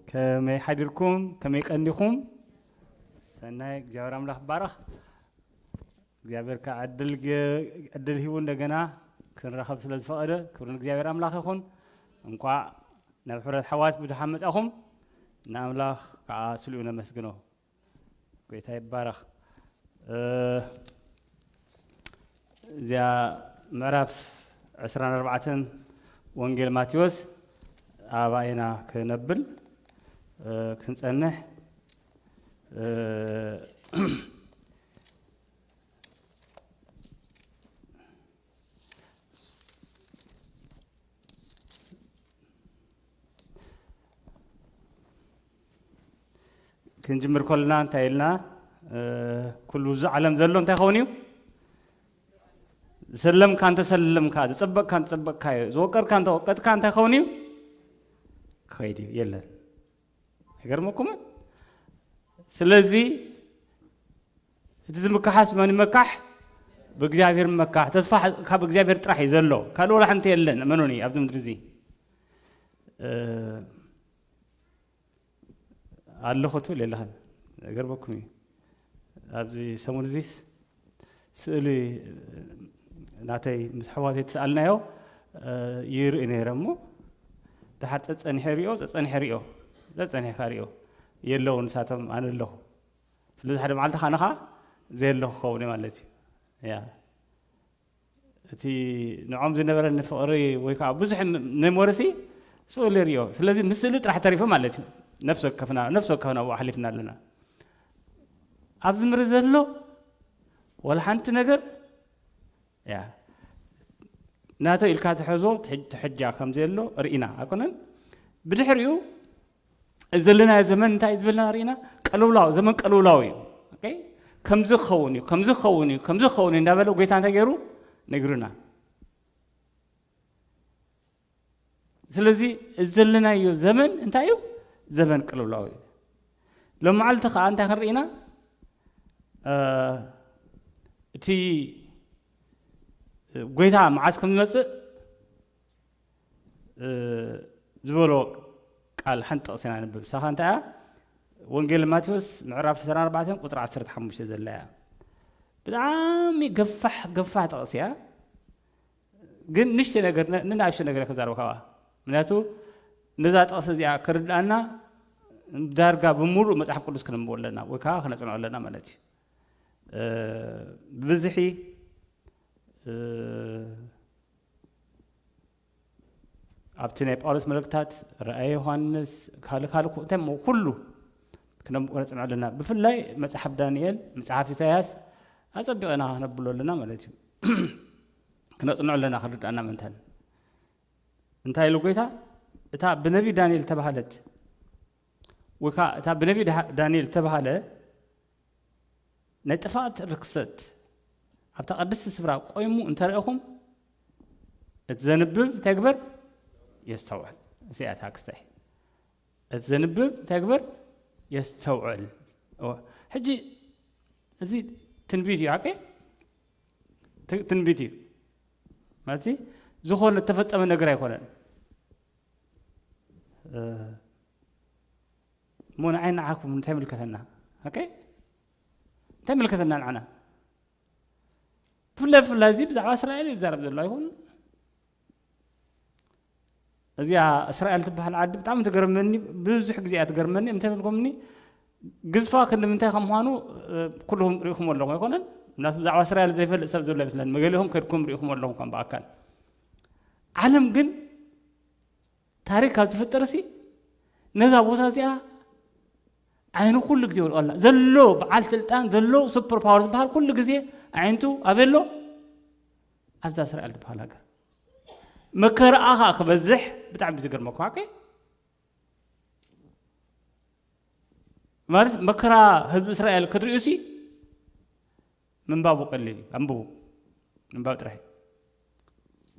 ከመይ ሓዲርኩም? ከመይ ቀኒኹም? ሰናይ፣ እግዚኣብሔር ኣምላኽ ይባረኽ። እግዚኣብሔር ከዓ ዕድል ገ-፣ ዕድል ሂቡ እንደገና ክንራኸብ ስለ ዝፈቐደ ክብሪ ንእግዚኣብሔር ኣምላኽ ይኹን። እንኳዕ ናብ ሕብረት ሓዋት ብድሓን መጻኹም። ንኣምላኽ ከዓ ስሊኡ ነመስግኖ። ጎይታ ይባረኽ። እ፣ እዚኣ ምዕራፍ ዕስራን ኣርባዕተን ወንጌል ማቴዎስ ኣብኣ ኢና ክነብል፣ እ፣ ክንጸንሕ። እ፣ ክንጅምር ከለና እንታይ ኢልና? እ፣ ኩሉ እዚ ዓለም ዘሎ እንታይ ኸውን እዩ? ዝሰለምካ እንተሰለምካ፣ ዝጸበቕካ እንተጸበቕካዮ፣ ዝወቀጥካ እንተወቀጥካ እንታይ ኸውን እዩ? ክኸይድ እዩ። የለን። ኣይገርመኩምን? ስለዚ እቲ ዝምካሓስ መን ይመካሕ? ብእግዚኣብሔር ይመካሕ። ተስፋ ካብ እግዚኣብሔር ጥራሕ እዩ ዘሎ። ካልእ ወላ ሓንቲ የለን። እመኑኒ፣ ኣብዚ ምድሪ እዚ፣ እ፣ ኣለኹ ትብል የለኽን። ገርበኩም እዩ። ኣብዚ ሰሙን እዚስ ስእሊ ናተይ ምስ ኣሕዋተይ ተሰኣልናዮ፣ እ፣ ይርኢ ነይረ እሞ፣ ደሓር ጸጸኒሐ ሪኦ፣ ጸጸኒሐ ሪኦ፣ ጸጸኒሕካ ሪኦ። የለውን ንሳቶም፣ ኣነ ኣለኹ። ስለዚ ሓደ መዓልቲ ካነኻ ዘየለኹ ክኸውን እየ ማለት እዩ። ያ። እቲ ንዖም ዝነበረኒ ፍቕሪ ወይ ከዓ ብዙሕ ም-፣ ሜሞሪሲ ስእሊ ሪኦ። ስለዚ ምስ ስእሊ ጥራሕ ተሪፉ ማለት እዩ። ነፍሲ ወከፍና፣ ነፍሲ ወከፍና ኣብኡ ሓሊፍና ኣለና። ኣብዚ ምድሪ ዘሎ ወላ ሓንቲ ነገር፣ ያ፣ ናተይ ኢልካ ትሕዞ ትሕ-፣ ትሕጃ ከም ዘየሎ ርኢና ኣይኮነን። ብድሕሪኡ እዚ ዘለናዮ ዘመን እንታይ እዩ ዝበልና ርኢና? ቀልውላው፣ ዘመን ቀልውላው እዩ። ኦኬ? ከምዚ ክኸውን እዩ፣ ከምዚ ክኸውን እዩ፣ ከምዚ ክኸውን እዩ እንዳበለ ጎይታ እንታይ ገይሩ? ነጊሩና። ስለዚ እዚ ዘለናዮ ዘመን እንታይ እዩ? ዘመን ቅልውላው እዩ። ሎመዓልቲ ከዓ እንታይ ክንርኢ ኢና? እ፣ እቲ ጎይታ መዓስ ከም ዝመጽእ፣ እ፣ ዝበሎ ቃል ሓንቲ ጥቕሲ ኢና ነንብብ። ንሳ ኸ እንታይ እያ? ወንጌል ማቴዎስ ምዕራፍ ዕስራን ኣርባዕተን ቁጽሪ ዓሰርተ ሓሙሽተ ዘላ እያ። ብጣዕሚ ገፋሕ፣ ገፋሕ ጥቕሲ እያ። ግን ንእሽተይ ነገር፣ ን-፣ ንንኣሽቱ ነገር እየ ክዛረብ ካብኣ። ምክንያቱ ነዛ ጥቕሲ እዚኣ ክርድኣና ዳርጋ ብምሉእ መጽሓፍ ቅዱስ ክነንብቦ ኣለና፣ ወይ ከዓ ክነጽንዖ ኣለና ማለት እዩ። እ፣ ብብዝሒ፣ እ፣ ኣብቲ ናይ ጳውሎስ መልእክታት፣ ራእየ ዮሃንስ፣ ካልእ ካልእ ኩ-፣ እንታይ እሞ ኩሉ ክነንብቦ ክነጽንዖ ኣለና። ብፍላይ መጽሓፍ ዳንኤል፣ መጽሓፍ ኢሳያስ ኣጸቢቕና ክነብሎ ኣለና ማለት እዩ። ክነጽንዖ ኣለና ክርድኣና ምእንታን። እንታይ ኢሉ ጎይታ? እታ ብነቢ ዳንኤል ተባህለት፣ ወይ ከዓ እታ ብነቢ ዳ-፣ ዳንኤል ተባህለ ናይ ጥፋኣት ርክሰት ኣብታ ቅድስቲ ስፍራ ቆይሙ እንተረእኹም፣ እቲ ዘንብብ እንታይ ግበር? የስተውዕል። እዚኣ እታ ክስታይ። እቲ ዘንብብ እንታይ ግበር? የስተውዕል። እወ። ሕጂ እዚ ትንቢት እዩ፣ ሓቀይ? ት-፣ ትንቢት እዩ። ማለት ዝኾነ እተፈጸመ ነገር ኣይኮነን። እ፣ እሞ ንዓይ ንዓኹም እንታይ ምልከተና? ኦኬ? እንታይ ምልከተና ንዓና? ብፍላይ፣ ብፍላይ እዚ ብዛዕባ እስራኤል እዩ ዝዛረብ ዘሎ ኣይኮን? እዚኣ እስራኤል ትበሃል ዓዲ ብጣዕሚ ትገርመኒ፣ ብዙሕ ግዜ እያ ትገርመኒ። እንታይ በልኩምኒ? ግዝፋ ክንዲ ምንታይ ከም ምዃኑ፣ እ፣ ኩልኹም ርኢኹም ኣለኹም ኣይኮነን? ምክንያቱ ብዛዕባ እስራኤል ዘይፈልጥ ሰብ ዘሎ ኣይመስለኒ። መገሊኹም ከድኩም ርኢኹም ኣለኹም ከም ብኣካል። ዓለም ግን ታሪክ ካብ ዝፍጠር ሲ ነዛ ቦታ እዚኣ ዓይኑ ኩሉ ግዜ ይወድቀላ። ዘሎ በዓል ስልጣን፣ ዘሎ ሱፐር ፓወር ዝበሃል ኩሉ ግዜ ኣዒንቱ ኣበይ ኣሎ? ኣብዛ እስራኤል ትበሃል ሃገር። መከራኣ ኸኣ ክበዝሕ ብጣዕሚ ዝገርመኩም ሓቂ። ማለት መከራ ህዝቢ እስራኤል ክትርእዩ ሲ ምንባቡ ቀሊል እዩ። ኣንብቡ። ምንባብ ጥራሕ እዩ።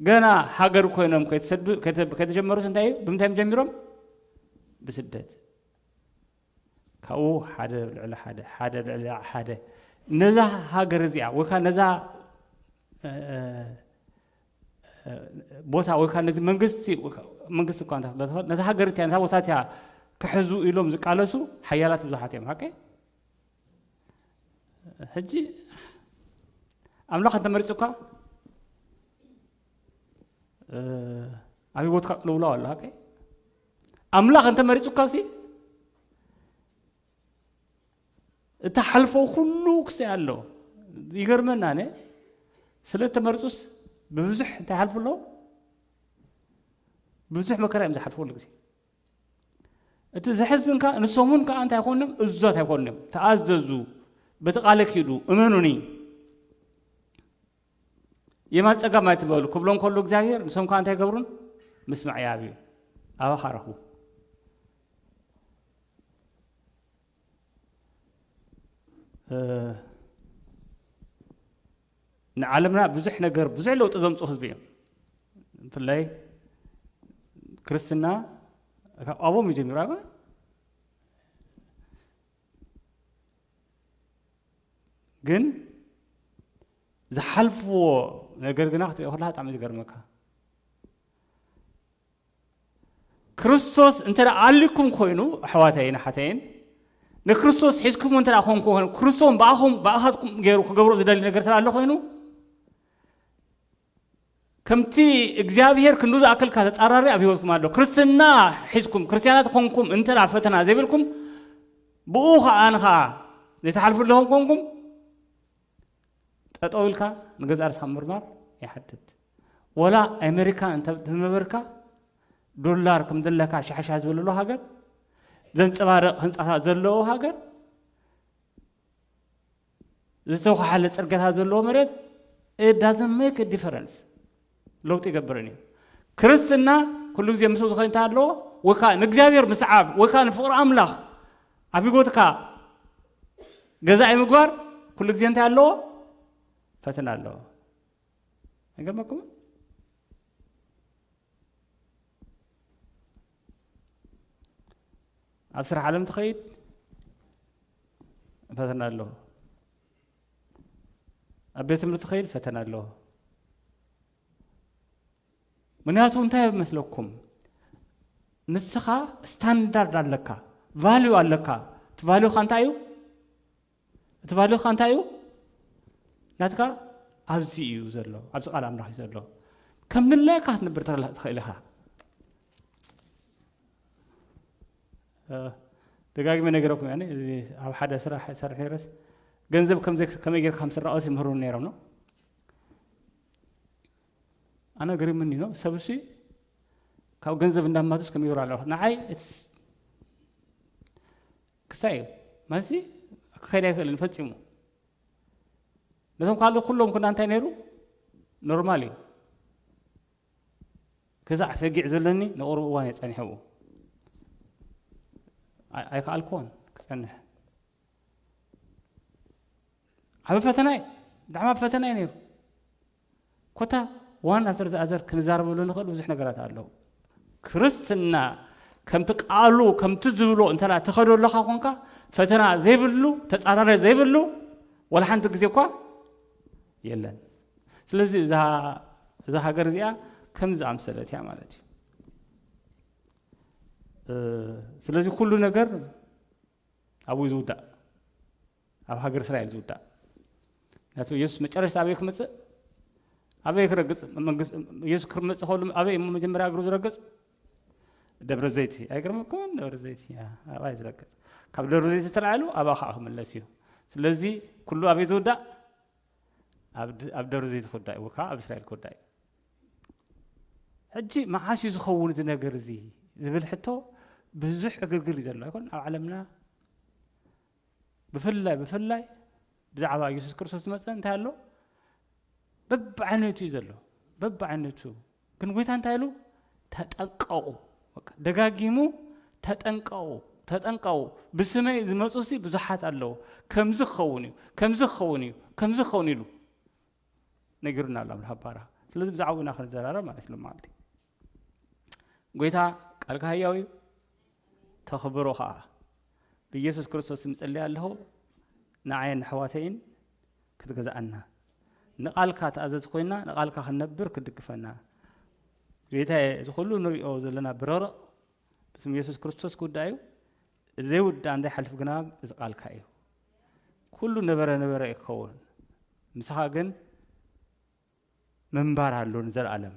ገና ሃገር ኮይኖም ከይተሰዱ-፣ ከይተ-፣ ከይተጀመሩስ እንታይ እዩ? ብምንታይ እዮም ጀሚሮም? ብስደት። ካብኡ ሓደ ልዕሊ ሓደ፣ ሓደ ልዕሊ ሓደ። ነዛ ሃገር እዚኣ፣ ወይ ከዓ ነዛ፣ እ፣ እ፣ ቦታ፣ ወይ ከዓ ነዚ መንግስቲ፣ ወይ ከዓ መንግስቲ እኳ እንተ-፣ ነዛ ሃገር እቲኣ፣ ነዛ ቦታ እቲኣ ክሕዙ ኢሎም ዝቃለሱ ሓያላት ብዙሓት እዮም። ሓቀይ ሕጂ ኣምላኽ እንተመሪጹካ ኣብ ህይወትካ ቅልውላው ኣሎ። ሓቀይ ኣምላኽ እንተመሪጹካ ሲ እትሓልፎ ኩሉ ክስታይ ኣሎ። ይገርመና ነ ስለ እተመርጹስ ብብዙሕ እንታይ ሓልፉ ኣለዉ? ብዙሕ መከራ እዮም ዝሓልፉ ኩሉ ግዜ። እቲ ዘሕዝንካ ንሶም እውን ከዓ እንታይ ኣይኮንም እዙዛት ኣይኮንም። ተኣዘዙ፣ በቲ ቃለ ኪዱ እመኑኒ። የማን ጸጋም ኣይትበሉ ክብሎም ከሎ እግዚኣብሔር ንሶም ከዓ እንታይ ገብሩን ምስማዕ ይኣብዩ ኣባኻ ረኽቡ። ንዓለምና ብዙሕ ነገር ብዙሕ ለውጢ ዘምፁ ህዝቢ እዮም። ብፍላይ ክርስትና ካብ ኣቦም እዩ ጀሚሩ ኣይኮነ ግን ዝሓልፍዎ ነገር ግና ክትሪኦ ከለካ ብጣዕሚ ዝገርመካ። ክርስቶስ እንተ ኣልኩም ኮይኑ ኣሕዋተይን ኣሓተይን ንክርስቶስ ሒዝኩም እንተ ኮንኩ ክርስቶስ ብኣኹም ብኣኻትኩም ገይሩ ክገብሮ ዝደሊ ነገር እንተ ኣሎ ኮይኑ ከምቲ እግዚኣብሔር ክንዱ ዝኣክልካ ተጻራሪ ኣብ ህይወትኩም ኣሎ። ክርስትና ሒዝኩም ክርስትያናት ኮንኩም እንተ ፈተና ዘይብልኩም ብኡ ከዓ ንኻ ዘይትሓልፉ ኣለኹም ኮንኩም ጠጠው ኢልካ ንገዛ ርእስኻ ምርማር ይሓትት። ወላ ኣሜሪካ እንተ ዝነበርካ ዶላር ከም ዘለካ ሻሕሻ ዝበለሉ ሃገር ዘንጸባርቕ ህንጻታት ዘለዎ ሃገር ዝተኳሓለ ጽርግያታት ዘለዎ መሬት it doesn't make a difference ለውጢ ይገብርን እዩ። ክርስትና ኩሉ ግዜ ምስ ዝኾነ እንታይ ኣለዎ ወይ ከዓ ንእግዚኣብሔር ምስዓብ ወይ ከዓ ንፍቕሪ ኣምላኽ ኣብ ህይወትካ ገዛኢ ምግባር ኩሉ ግዜ እንታይ ኣለዎ ፈተና ኣለዎ። ኣይገርመኩም? ኣብ ስራሕ ዓለም ትኸይድ ፈተና ኣለዎ። ኣብ ቤት ትምህርቲ ትኸይድ ፈተና ኣለዎ። ምክንያቱ እንታይ መስለኩም? ንስኻ ስታንዳርድ ኣለካ፣ ቫልዩ ኣለካ። እቲ ቫልዩኻ እንታይ እዩ? እቲ ቫልዩኻ እንታይ እዩ? ናትካ ኣብዚ እዩ ዘሎ፣ ኣብዚ ቃል ኣምላኽ እዩ ዘሎ። ከም ንለካ ክትነብር ትኽእል ኢኻ። ደጋጊመ ነጊረኩም እየ። ኣብ ሓደ ስራሕ ሰርሕ ነረስ ገንዘብ ከመይ ጌርካ ከም ስራቐስ ይምህሩኒ ነይሮም ነው። ኣነ ገሪሙኒ ነው። ሰብ እሱ ካብ ገንዘብ እንዳማቱስ ከመይ ይብሉ ኣለኹ። ንዓይ ክሳይ እዩ ማለት ክኸይድ ኣይክእልን ፈጺሙ። ነቶም ካልኦት ኩሎም ኩና እንታይ ነይሩ ኖርማል እዩ። ክዛዕ ፈጊዕ ዘለኒ ንቑሩብ እዋን እየ ጸኒሐ ብኡ። ኣይከኣልኩዎን ክጸንሕ። ዓብ ፈተና እዩ። ብጣዕሚ ዓብ ፈተና እዩ ነይሩ። ኮታ ዋን ኣፍተር ዘኣዘር ክንዛረበሉ ንኽእል ብዙሕ ነገራት ኣለዉ። ክርስትና ከምቲ ቃሉ ከምቲ ዝብሎ እንተ ትኸዶ ኣለኻ ኮንካ ፈተና ዘይብሉ ተጻራሪ ዘይብሉ ወላ ሓንቲ ግዜ እኳ የለን። ስለዚ እዛ ሃገር እዚኣ ከም ዝኣምሰለት እያ ማለት እዩ። ስለዚ ኩሉ ነገር ኣብኡ ዝውዳእ ኣብ ሃገር እስራኤል ዝውዳእ። ምክንያቱ ኢየሱስ መጨረሽታ ኣበይ ክመጽእ ኣበይ ክረግጽ ኢየሱስ ክመጽእ ከሉ ኣበይ እሞ መጀመርያ እግሩ ዝረግጽ ደብረ ዘይት ኣይገርመኩም? ደብረ ዘይት ኣብይ ዝረግጽ ካብ ደብረ ዘይት ተላዕሉ ኣብኣ ከዓ ክምለስ እዩ። ስለዚ ኩሉ ኣበይ ዝውዳእ ኣብ ደብረ ዘይት ክውዳእ እዩ ከዓ ኣብ እስራኤል ክውዳእ እዩ። ሕጂ መዓስ እዩ ዝኸውን እዚ ነገር እዚ ዝብል ሕቶ ብዙሕ ዕግርግር እዩ ዘሎ ኣይኮን ኣብ ዓለምና ብፍላይ ብፍላይ ብዛዕባ ኢየሱስ ክርስቶስ ዝመፀ እንታይ ኣሎ በብዓይነቱ እዩ ዘሎ በብዓይነቱ ግን ጎይታ እንታይ ኢሉ ተጠንቀቑ ደጋጊሙ ተጠንቀቑ ተጠንቀቑ ብስመይ ዝመፁ ሲ ብዙሓት ኣለዉ ከምዚ ክኸውን እዩ ከምዚ ክኸውን እዩ ከምዚ ክኸውን ኢሉ ነጊሩና ኣሎ ኣምላኽ ባራ ስለዚ ብዛዕባኡ ኢና ክንዘራረብ ማለት እዩ ማለት እዩ ጎይታ ቃልካ ህያው እዩ ተኽብሮ ከዓ ብኢየሱስ ክርስቶስ ምጽልይ ኣለኹ ንዓየን ንሕዋተይን ክትገዝኣና ንቓልካ ተኣዘዝ ኮይና ንቓልካ ክንነብር ክትድግፈና ጎይታ እዚ ኩሉ ንሪኦ ዘለና ብረቕረቕ ስም ኢየሱስ ክርስቶስ ክውዳእ እዩ። ዘይውዳእ እንዳይሓልፍ ግና እዚ ቃልካ እዩ። ኩሉ ነበረ ነበረ እዩ ክኸውን። ምሳኻ ግን ምንባር ኣሎ ንዘለኣለም።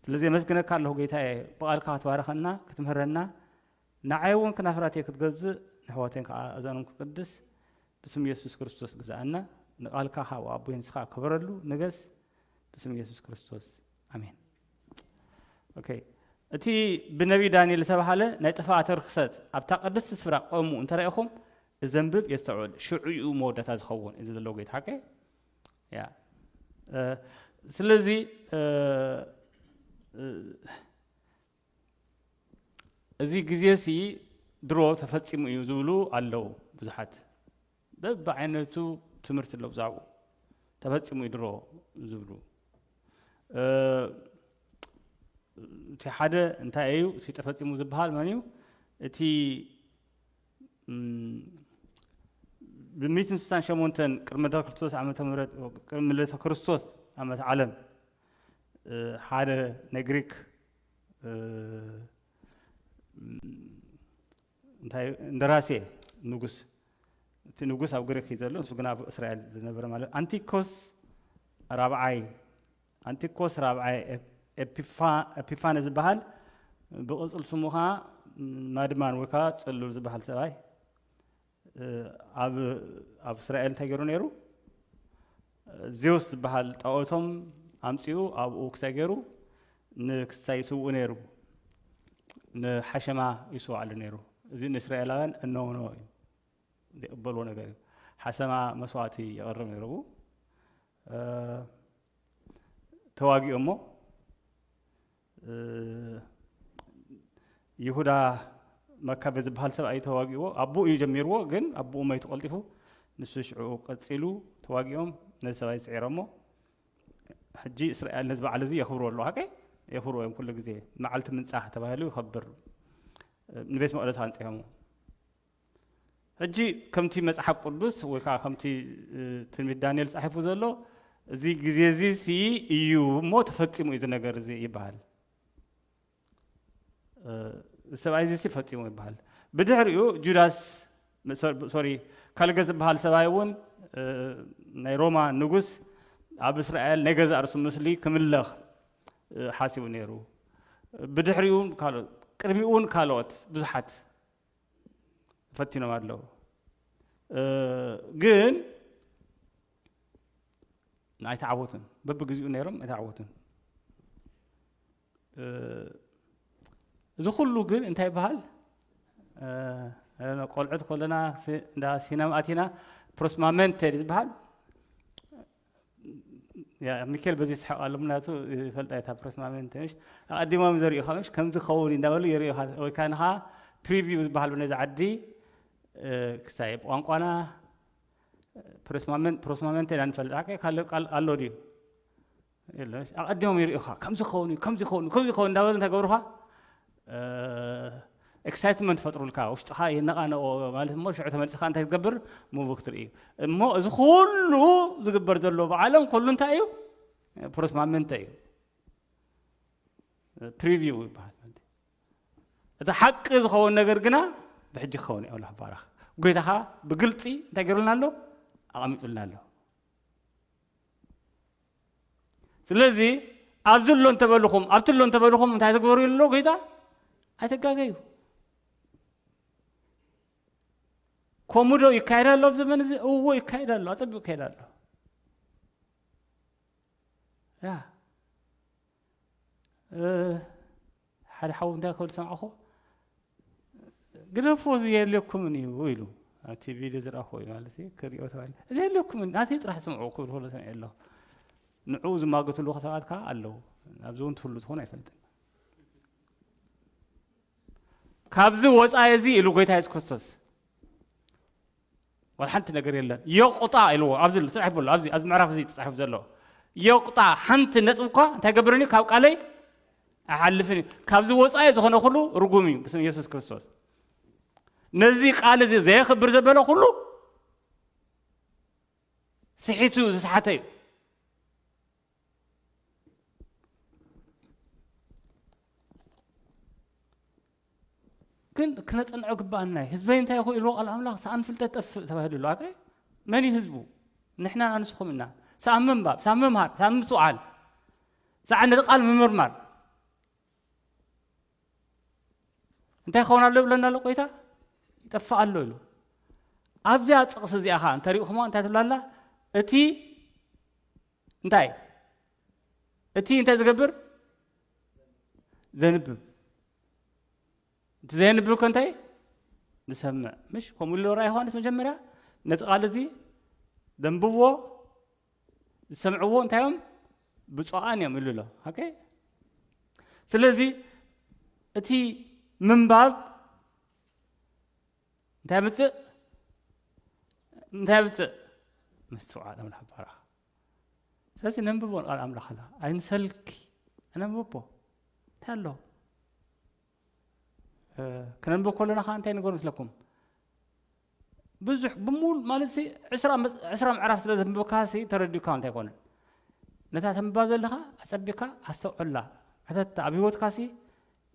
ስለዚ የመስግነካ ኣለኹ ጌታዬ፣ ብቓልካ ክትባርኸና፣ ክትምህረና፣ ንዓይ እውን ክናፍራተይ ክትገዝእ፣ ንሕዋተይን ከዓ እዘኖም ክትቅድስ፣ ብስም ኢየሱስ ክርስቶስ ግዛኣና። ንቓልካ ካብ ኣቦይ ንስኻ ክበረሉ፣ ንገስ፣ ብስም ኢየሱስ ክርስቶስ። ኣሜን። ኦኬ። እቲ ብነቢይ ዳንኤል ዝተባህለ ናይ ጥፍኣተ ርክሰት ኣብታ ቅድስቲ ስፍራ ቆሙ እንተረኢኹም፣ ዘንብብ የስተውዕል፣ ሽዑ እዩ መወዳእታ ዝኸውን እዩ ዘለዎ ጌታ። ኦኬ? ያ። እ፣ ስለዚ፣ እ፣ እ፣ እዚ ግዜሲ ድሮ ተፈጺሙ እዩ ዝብሉ ኣለዉ ብዙሓት። በብዓይነቱ ትምህርቲ ኣሎ ብዛዕባኡ። ተፈጺሙ እዩ ድሮ ዝብሉ። እ፣ እቲ ሓደ እንታይ እዩ እቲ ተፈጺሙ ዝበሃል መን እዩ? እቲ፣ እም፣ ብ ሚእትን ስሳን ሸሞንተን ቅድሚ ልደተ ክርስቶስ ዓመተ ምህረት፣ ቅድሚ ልደተ ክርስቶስ ዓመተ ዓለም፣ እ፣ ሓደ ናይ ግሪክ፣ እ፣ እንታይ እንደራሴ ንጉስ፣ እቲ ንጉስ ኣብ ግሪክ እዩ ዘሎ፣ ንሱ ግን ኣብ እስራኤል ዝነበረ ማለት ኣንቲኮስ ራብዓይ፣ ኣንቲኮስ ራብዓይ ኤፕ-፣ ኤፒፋ-፣ ኤፒፋነ ዝበሃል፣ ብቕጽል ስሙ ኸዓ ማድማን ወይ ከዓ ጽሉል ዝበሃል ሰብኣይ፣ እ፣ ኣብ፣ ኣብ እስራኤል እንታይ ገይሩ ነይሩ? ዜውስ ዝበሃል ጣኦቶም ኣምጺኡ ኣብኡ ክሳይ ገይሩ ንክሳይ ይስውኡ ነይሩ። ንሓሸማ ይስዋዕሉ ነይሩ። እዚ ንእስራኤላውያን እነውነዎ እዩ። ዘይቕበልዎ ነገር እዩ። ሓሰማ መስዋዕቲ የቕርብ ነይሩ። እ፣ ተዋጊኦሞ፣ እ፣ ይሁዳ መካቤ ዝበሃል ሰብኣይ ተዋጊእዎ። ኣቦኡ እዩ ጀሚርዎ፣ ግን ኣቦኡ መይቱ ቀልጢፉ፣ ንሱ ሽዑ ቀጺሉ ተዋጊኦም ነዚ ሰብኣይ ስዒሮሞ። ሕጂ እስራኤል ነዚ በዓል እዚ የኽብርዎ ኣለዉ። ሓቀይ? የኽብርዎ እዮም ኩሉ ግዜ። መዓልቲ ምንጻህ ተባሂሉ ይኸብር። ንቤት መቕደስ ኣንጺሆሞ። ሕጂ ከምቲ መጽሓፍ ቅዱስ ወይ ከዓ ከምቲ፣ እ፣ ትንቢት ዳንኤል ጻሒፉ ዘሎ፣ እዚ ግዜ እዚ ሲ እዩ እሞ ተፈጺሙ እዩ እዚ ነገር እዚ ይበሃል። እ፣ እዚ ሰብኣይ እዚ ሲ ፈጺሙ ይበሃል። ብድሕሪኡ ጁዳስ፣ ሶ-፣ ሶሪ፣ ካልገ ዝበሃል ሰብኣይ እውን፣ እ፣ ናይ ሮማ ንጉስ ኣብ እስራኤል ናይ ገዛእ ርእሱ ምስሊ ክምለኽ፣ እ፣ ሓሲቡ ነይሩ። ብድሕሪኡ እውን ካልኦት፣ ቅድሚኡ እውን ካልኦት ብዙሓት ፈቲኖም ኣለዉ። እ፣ ግን ኣይተዓወቱን። በብግዜኡ ነይሮም ኣይተዓወቱን። እ፣ እዚ ኩሉ ግን እንታይ ይበሃል? እ፣ ቆልዑት ከለና ሲ-፣ እንዳ ሲነማ ኣቲና ፕሮስማመንተ ዝበሃል። ያ፣ ሚካኤል በዚ ይስሕቕ ኣሎ፣ ምክንያቱ ይፈልጣ እታ ፕሮስማመንተ፣ ምሽ? ኣቐዲሞም ዘርእዩኻ፣ ምሽ? ከምዚ ክኸውን እዩ እንዳበሉ የርእዩኻ፣ ወይ ከዓ ንኻ ፕሪቪው ዝበሃል ብነዚ ዓዲ፣ እ፣ ክሳይ ብቋንቋና፣ ፕሮስማመን-፣ ፕሮስማመንተ ኢና ንፈልጥ። ሓቀይ ካልእ ቃል ኣሎ ድዩ? የለን። ኣቐዲሞም የርእዩኻ፣ ከምዚ ክኸውን እዩ፣ ከምዚ ክኸውን እዩ፣ ከምዚ ክኸውን እንዳበሉ እንታይ ገብሩኻ? እ፣ ኤክሳይትመንት ፈጥሩልካ፣ ውሽጥኻ የነቓነቖ ማለት እሞ፣ ሽዑ ተመሊስኻ እንታይ ትገብር? ሙቪ ክትርኢ እዩ። እሞ እዚ ኩሉ ዝግበር ዘሎ ብዓለም ኩሉ እንታይ እዩ? ፕሮስማመንተ እዩ። ፕሪቪው ይበሃል። እቲ ሓቂ ዝኸውን ነገር ግና ብሕጂ ክኸውን እዩ። ኣምላኽ ይባረኽ። ጎይታኻ ብግልጺ እንታይ ገይሩልና ኣሎ? ኣቐሚጡልና ኣሎ። ስለዚ ኣብዚ ኣሎ እንተበልኹም፣ ኣብቲ ኣሎ እንተበልኹም እንታይ ትግበሩ ኣሎ ጎይታ? ኣይተጋገዩ። ከምኡ ዶ ይካየድ ኣሎ ኣብ ዘመን እዚ? እዎ ይካየድ ኣሎ፣ ኣጸቢቑ ይካየድ ኣሎ። ያ፣ እ፣ ሓደ ሓው እንታይ ክብል ሰማዕኹ? "ግደፎ፣ እዚ የድልየኩምን እዩ" ኢሉ፣ ኣብቲ ቪድዮ ዝረኣኹዎ እዩ ማለት እዩ፣ ክሪኦ ተባሂሉ። "እዚ የድልየኩምን፣ ናተይ ጥራሕ ስምዑ" ክብል ከሎ ሰሚዐ ኣለኹ። ንዕኡ ዝማገትሉ ሰባት ከኣ ኣለዉ። ኣብዚ እውን ትህሉ ትኾኑ ኣይፈልጥን። "ካብዚ ወጻኢ እዚ" ኢሉ ጎይታ የሱስ ክርስቶስ፣ "ዋላ ሓንቲ ነገር የለን። ዮቕጣ" ኢልዎ፣ ኣብዚ ኣሎ፣ ተጻሒፉ ኣሎ፣ ኣብዚ፣ ኣብዚ ምዕራፍ እዚ ተጻሒፉ ዘሎ። ዮቕጣ፣ ሓንቲ ነጥቢ እኳ እንታይ ገብርን እዩ? ካብ ቃለይ ኣይሓልፍን እዩ። ካብዚ ወጻኢ ዝኾነ ኩሉ ርጉም እዩ፣ ብስም የሱስ ክርስቶስ። ነዚ ቃል እዚ ዘየኽብር ዘበለ ኩሉ ስሒቱ ዝሰሓተ እዩ። ግን ክነጽንዖ ግባኣና እዩ። ህዝበይ እንታይ ይኹ ኢልዎ ቃል ኣምላኽ፣ ሰኣን ፍልጠት ጠፍእ ተባሂሉ ኣሎ። ኣከ መን እዩ ህዝቡ? ንሕና ንስኹም ኢና። ሰኣን ምንባብ፣ ሰኣን ምምሃር፣ ሰኣን ምጽዓል፣ ሰኣን ነቲ ቃል ምምርማር። እንታይ ክኸውን ኣሎ ይብለና ኣሎ ቆይታ? ይጠፍእ ኣሎ ኢሉ። ኣብዚኣ ጥቕሲ እዚኣ ኸዓ እንተሪእኹሞ እንታይ ትብላ ኣላ? እቲ እንታይ? እቲ እንታይ ዝገብር? ዘንብብ። እቲ ዘየንብብ ከ እንታይ? ዝሰምዕ። ምሽ ከምኡ ኢሉ ራእይ ዮሃንስ መጀመርያ ነቲ ቃል እዚ ዘንብብዎ፣ ዝሰምዕዎ እንታይ እዮም? ብፁዓን እዮም ኢሉ ኣሎ። ኦኬ? ስለዚ እቲ ምንባብ እንታይ ምጽእ? እንታይ ምጽእ? ምስትውዓል ኣምላኽ ባርኻ። ስለዚ ነንብቦ ቃል ኣምላኽና። ኣይንሰልኪ። ነንብቦ። እንታይ ኣሎ? እ፣ ክነንብብ ከለና ኸዓ እንታይ ንገር መስለኩም? ብዙሕ፣ ብሙሉ ማለት ሲ ዕስራ መ-፣ ዕስራ ምዕራፍ ስለ ዘንብብካ ሲ ተረዲኡካ እንታይ ኣይኮነን። ነታ ተንብባ ዘለኻ ኣጸቢቕካ ኣስተውዕላ። ሕተታ። ኣብ ህይወትካ ሲ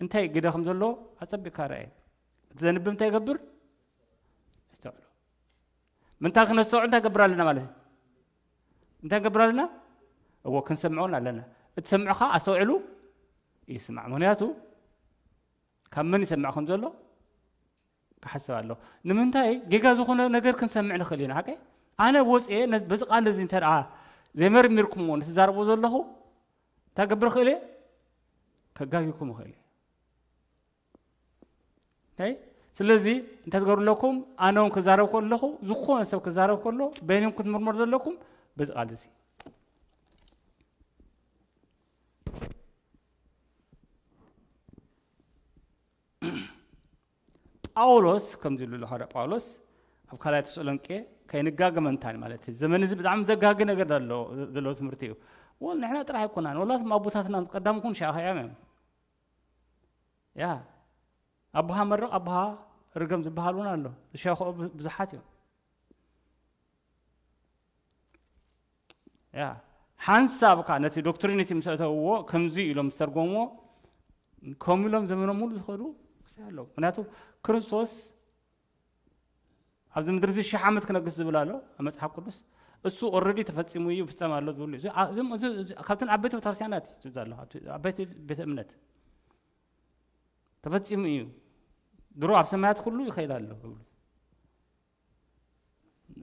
እንታይ ግደ ከም ዘለዎ ኣጸቢቕካ ርኣየ። እቲ ዘንብብ እንታይ ይገብር? ኣስተውዕሎ። ምንታ ክነስተውዕል እንታይ ገብር ኣለና ማለት እዩ? እንታይ ገብር ኣለና? እዎ፣ ክንሰምዖን ኣለና። እቲ ሰምዕኻ ኣስተውዕሉ ይስማዕ። ምኽንያቱ ካብ መን ይሰምዕ ከም ዘሎ ክሓስብ ኣሎ። ንምንታይ ጌጋ ዝኾነ ነገር ክንሰምዕ ንኽእል ኢና። ሓቀይ? ኣነ ወፅኤ ነ-፣ በዚ ቃል እዚ እንተ ደኣ ዘይመርሚርኩምዎ ንትዛረቡ ዘለኹ እንታይ ገብር እኽእል እየ? ከጋግኩም እኽእል እየ። ኦኬ? ስለዚ እንታይ ትገብሩ ኣለኩም? ኣነ እውን ክዛረብ ከለኹ፣ ዝኾነ ሰብ ክዛረብ ከሎ፣ በይንኩም ክትምርመሩ ዘለኩም በዚ ቃል እዚ። ጳውሎስ ከምዚ ኢሉ ኣሎ፣ ሃዋርያ ጳውሎስ ኣብ ካልኣይ ተሰሎንቄ፣ ከይንጋገ ምእንታን ማለት እዩ። ዘመን እዚ ብጣዕሚ ዘጋጊ ነገር ዘሎ፣ ዘለዎ ትምህርቲ እዩ። ወል ንሕና ጥራሕ ኣይኮናን፣ ወላ እቶም ኣቦታትና ቀዳም ኩን ሻኺዖም እዮም። ያ፣ ኣቦኻ መርቕ፣ ኣቦኻ ርገም ዝበሃል እውን ኣሎ። ዝሸኽዑ ብዙ-፣ ብዙሓት እዮም። ያ፣ ሓንሳብ ከኣ ነቲ ዶክትሪኒቲ ምስ ኣእተውዎ፣ ከምዚ ኢሎም ዝተርጎምዎ፣ ከምኡ ኢሎም ዘመኖም ሙሉ ዝኸዱ ኣለዉ። ምኽንያቱ ክርስቶስ ኣብዚ ምድሪ እዚ ሽሕ ዓመት ክነግስ ዝብል ኣሎ ኣብ መጽሓፍ ቅዱስ። እሱ ኦልሬዲ ተፈጺሙ እዩ፣ ይፍጸም ኣሎ ዝብሉ እዩ። እዚ ኣ-፣ እዞም፣ እዚ፣ እዚ፣ ካብተን ዓበይቲ ቤተክርስትያናት እዩ ዝብዛ ኣሎ፣ ኣብቲ ዓበይቲ ቤተ እምነት። ተፈጺሙ እዩ። ድሮ ኣብ ሰማያት ኩሉ ይኸይድ ኣሎ ይብሉ።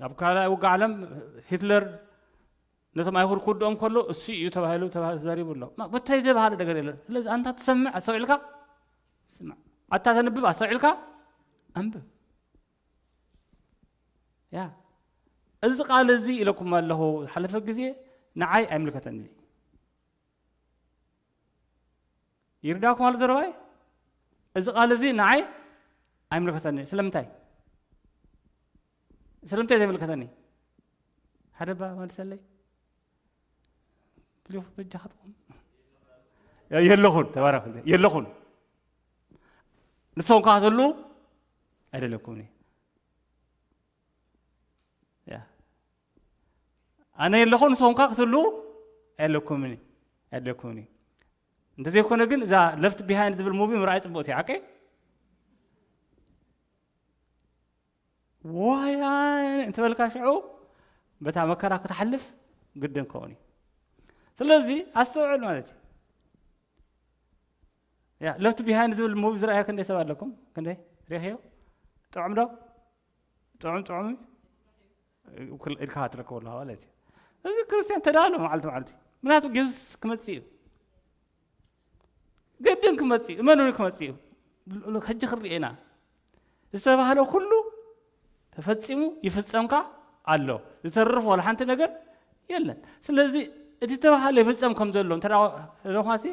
ኣብ ካልኣይ ውግእ ዓለም ሂትለር ነቶም ኣይሁድ ክውድኦም ከሎ እሱ እዩ ተባሂሉ ተባ-፣ ተዛሪቡ ኣሎ። ማ-፣ በታይ ዘይበሃለ ነገር የለን። ስለዚ ኣንታ ትሰምዕ ኣስተውዒልካ ስማዕ። ኣታ ተንብብ ኣስተውዒልካ ኣንብብ። ያ፣ እዚ ቃል እዚ ኢለኩም ኣለኹ ዝሓለፈ ግዜ ንዓይ ኣይምልከተኒ። ይርዳኩም ኣሎ ዘረባይ? እዚ ቃል እዚ ንዓይ ኣይምልከተኒ። ስለምንታይ? ስለምንታይ ዘይምልከተኒ? ሓደ ባ መልሰለይ። ፕሊፍ በጃኻትኩም። የለኹን፣ ተባረኽ፣ የለኹን። ንስኹም ከኣ ክትህሉ ኣይደለኩምን እየ። ያ። ኣነ የለኹን፣ ንስኹም ከኣ ክትህሉ ኣይደለኩምን እየ። ኣይደለኩምን እየ። እንተዘይኮነ ግን እዛ ለፍት ቢሃይንድ ዝብል ሙቪ ምርኣይ ጽቡቕቲ እያ። ሓቀይ? ዋይ፣ ኣነ እንተበልካ ሽዑ በታ መከራ ክትሓልፍ ግድን ከውን እዩ። ስለዚ ኣስተውዕል ማለት እዩ። ያ፣ ለፍት ቢሃይንድ ዝብል ሙቪ ዝረኣየ ክንደይ ሰብ ኣለኩም? ክንደይ? ሪእኽዮ? ጥዑም ዶ? ጥዑም፣ ጥዑም እዩ። ኩል-፣ ኢልካ ትረክቦ ኣለኻ ማለት እዩ። እዚ ክርስትያን ተዳሎ መዓልቲ መዓልቲ። ምክንያቱ ጌሱስ ክመጽእ እዩ። ግድን ክመጽእ እዩ። እመኑኒ ክመጽእ እዩ። ል-፣ ል-፣ ሕጂ ክንርኢ ኢና። ዝተባህለ ኩሉ ተፈጺሙ ይፍጸም ከኣ ኣሎ። ዝተርፍ ዋላ ሓንቲ ነገር የለን። ስለዚ እቲ ዝተባህለ ይፍጸም ከም ዘሎ እንተ ደኣ ኢልኳሲ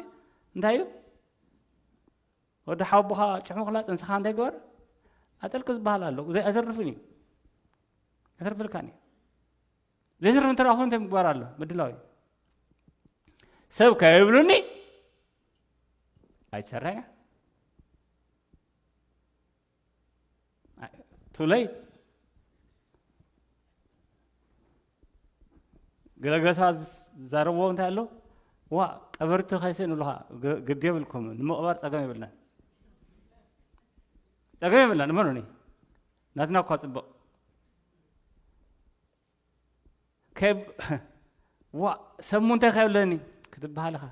እንታይ እዩ? ወዲ ሓወቦኻ ጭሕሙ ክላጽ እንስኻ እንታይ ግበር? ኣጠልቂ ዝበሃል ኣሎ። ዘይ-፣ ኣይተርፍን እዩ። ኣይተርፍልካን እዩ። ዘይተርፍ እንተ ደኣ ኮይኑ እንታይ ምግባር ኣሎ? ምድላው እዩ። ሰብ ከይብሉኒ ኣይትሰርሕን እያ። ቱ ሌት። ገለገለ ሰባት ዝዛረብዎ እንታይ ኣሎ? ዋ፣ ቀበርቲ ከይሰ ንብሉኻ፣ ግ-፣ ግዲ የብልኩም፣ ንምቕባር ጸገም የብልናን። ጸገም የብላን፣ እመኑኒ። ናትና እኳ ጽቡቕ። ከብ-፣ ዋ፣ ሰብ እሞ እንታይ ከ የብለኒ ክትበሃል ኢኻ።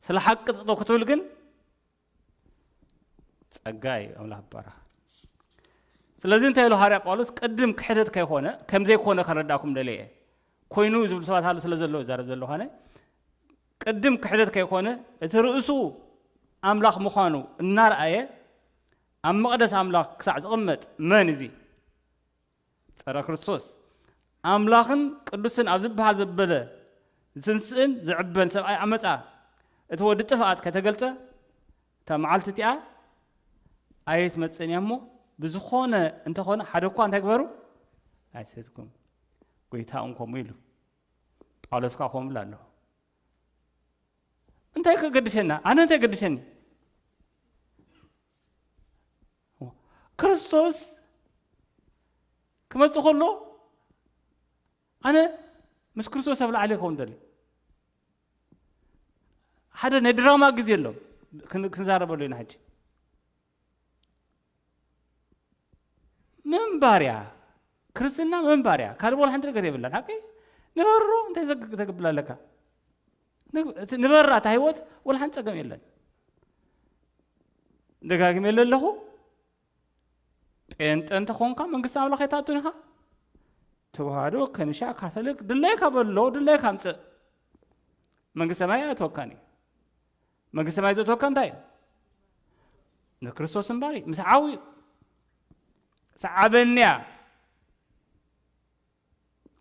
ስለ ሓቂ ጠጠው ክትብል ግን ጸጋ እዩ ኣምላኽ ይባረኽ። ስለዚ እንታይ ኢሉ ሃዋርያ ጳውሎስ ቅድም ክሕደት ከይኮነ፣ ከም ዘይኮነ ከረዳእኩም ደልየ እየ። ኮይኑ ዝብሉ ሰባት ሃሉ ስለ ዘለዉ ይዛረብ ዘለኹ ኣነ። ቅድም ክሕደት ከይኮነ፣ እቲ ርእሱ ኣምላኽ ምዃኑ እናረኣየ፣ ኣብ መቕደስ ኣምላኽ ክሳዕ ዝቕመጥ መን እዚ? ጸረ ክርስቶስ። ኣምላኽን ቅዱስን ኣብ ዝበሃል ዘበለ ዝትንስእን ዝዕበን ሰብኣይ ኣመጻ እቲ ወዲ ጥፍኣት ከተገልጸ፣ እታ መዓልቲ እቲኣ ኣይትመጽእን እያ እሞ፣ ብዝኾነ እንተኾነ ሓደ እኳ እንታይ ግበሩ? ኣይትሰስኩም። ጎይታ እውን ከምኡ ኢሉ። ጳውሎስ ከኣ ከምኡ ኢሉ ኣሎ። እንታይ ከገድሸና? ኣነ እንታይ ገድሸኒ? ክርስቶስ ክመጽእ ከሎ ኣነ ምስ ክርስቶስ ኣብ ላዕሊ ክኸውን ደሊ። ሓደ ናይ ድራማ ግዜ ኣሎ። ክን-፣ ክንዛረበሉ ኢና ሕጂ። ምንባር እያ። ክርስትና ምንባር እያ። ካልእ ወላ ሓንቲ ነገር የብላን። ሓቀይ ንበሮ እንታይ ዘግ-፣ ተግብል ኣለካ? ንግ-፣ እቲ ንበራ እታ ህይወት ወላ ሓንቲ ጸገም የለን። ደጋግሜ ኣለኹ። ጴንጠ እንተኾንካ መንግስቲ ኣምላኽ ኣይትኣቱን ኢኻ። ተዋህዶ፣ ከንሻ፣ ካቶሊክ ድለይካ በሎ፣ ድለይካ ኣምጽእ። መንግስቲ ሰማይ ኣያእትወካን እዩ። መንግስቲ ሰማይ ዘእትወካ እንታይ እዩ? ንክርስቶስ ምንባር እዩ። ምስዓው እዩ። ሰዓበኒ እያ።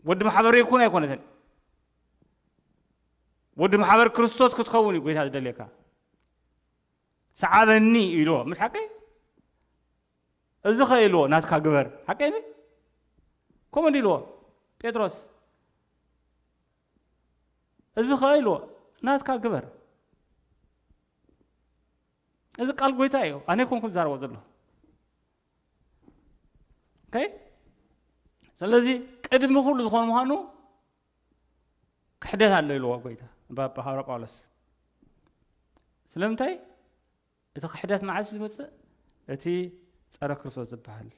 ወዲ ማሕበር ይኩን ኣይኮነትን። ወዲ ማሕበር ክርስቶስ ክትኸውን እዩ ጎይታ ዝደልየካ። ሰዓበኒ ኢልዎ። ምሽ ሓቀይ? እዚ ኸ ኢልዎ፣ ናትካ ግበር። ሓቀይ ነይ? ከምኡ እንዲ ኢልዎ ጴጥሮስ። እዚ ኸ ኢልዎ፣ ናትካ ግበር። እዚ ቃል ጎይታ እዩ። ኣነ ኮንኩ ዝዛረቦ ዘሎ። ኦኬ? ስለዚ ቅድሚ ኩሉ ዝኾነ ምዃኑ ክሕደት ኣሎ ኢልዎ ጎይታ፣ ባ-፣ ባ-፣ ሃዋርያ ጳውሎስ። ስለምንታይ? እቲ ክሕደት መዓስ ዝመጽእ? እቲ ጸረ ክርስቶስ ዝበሃል።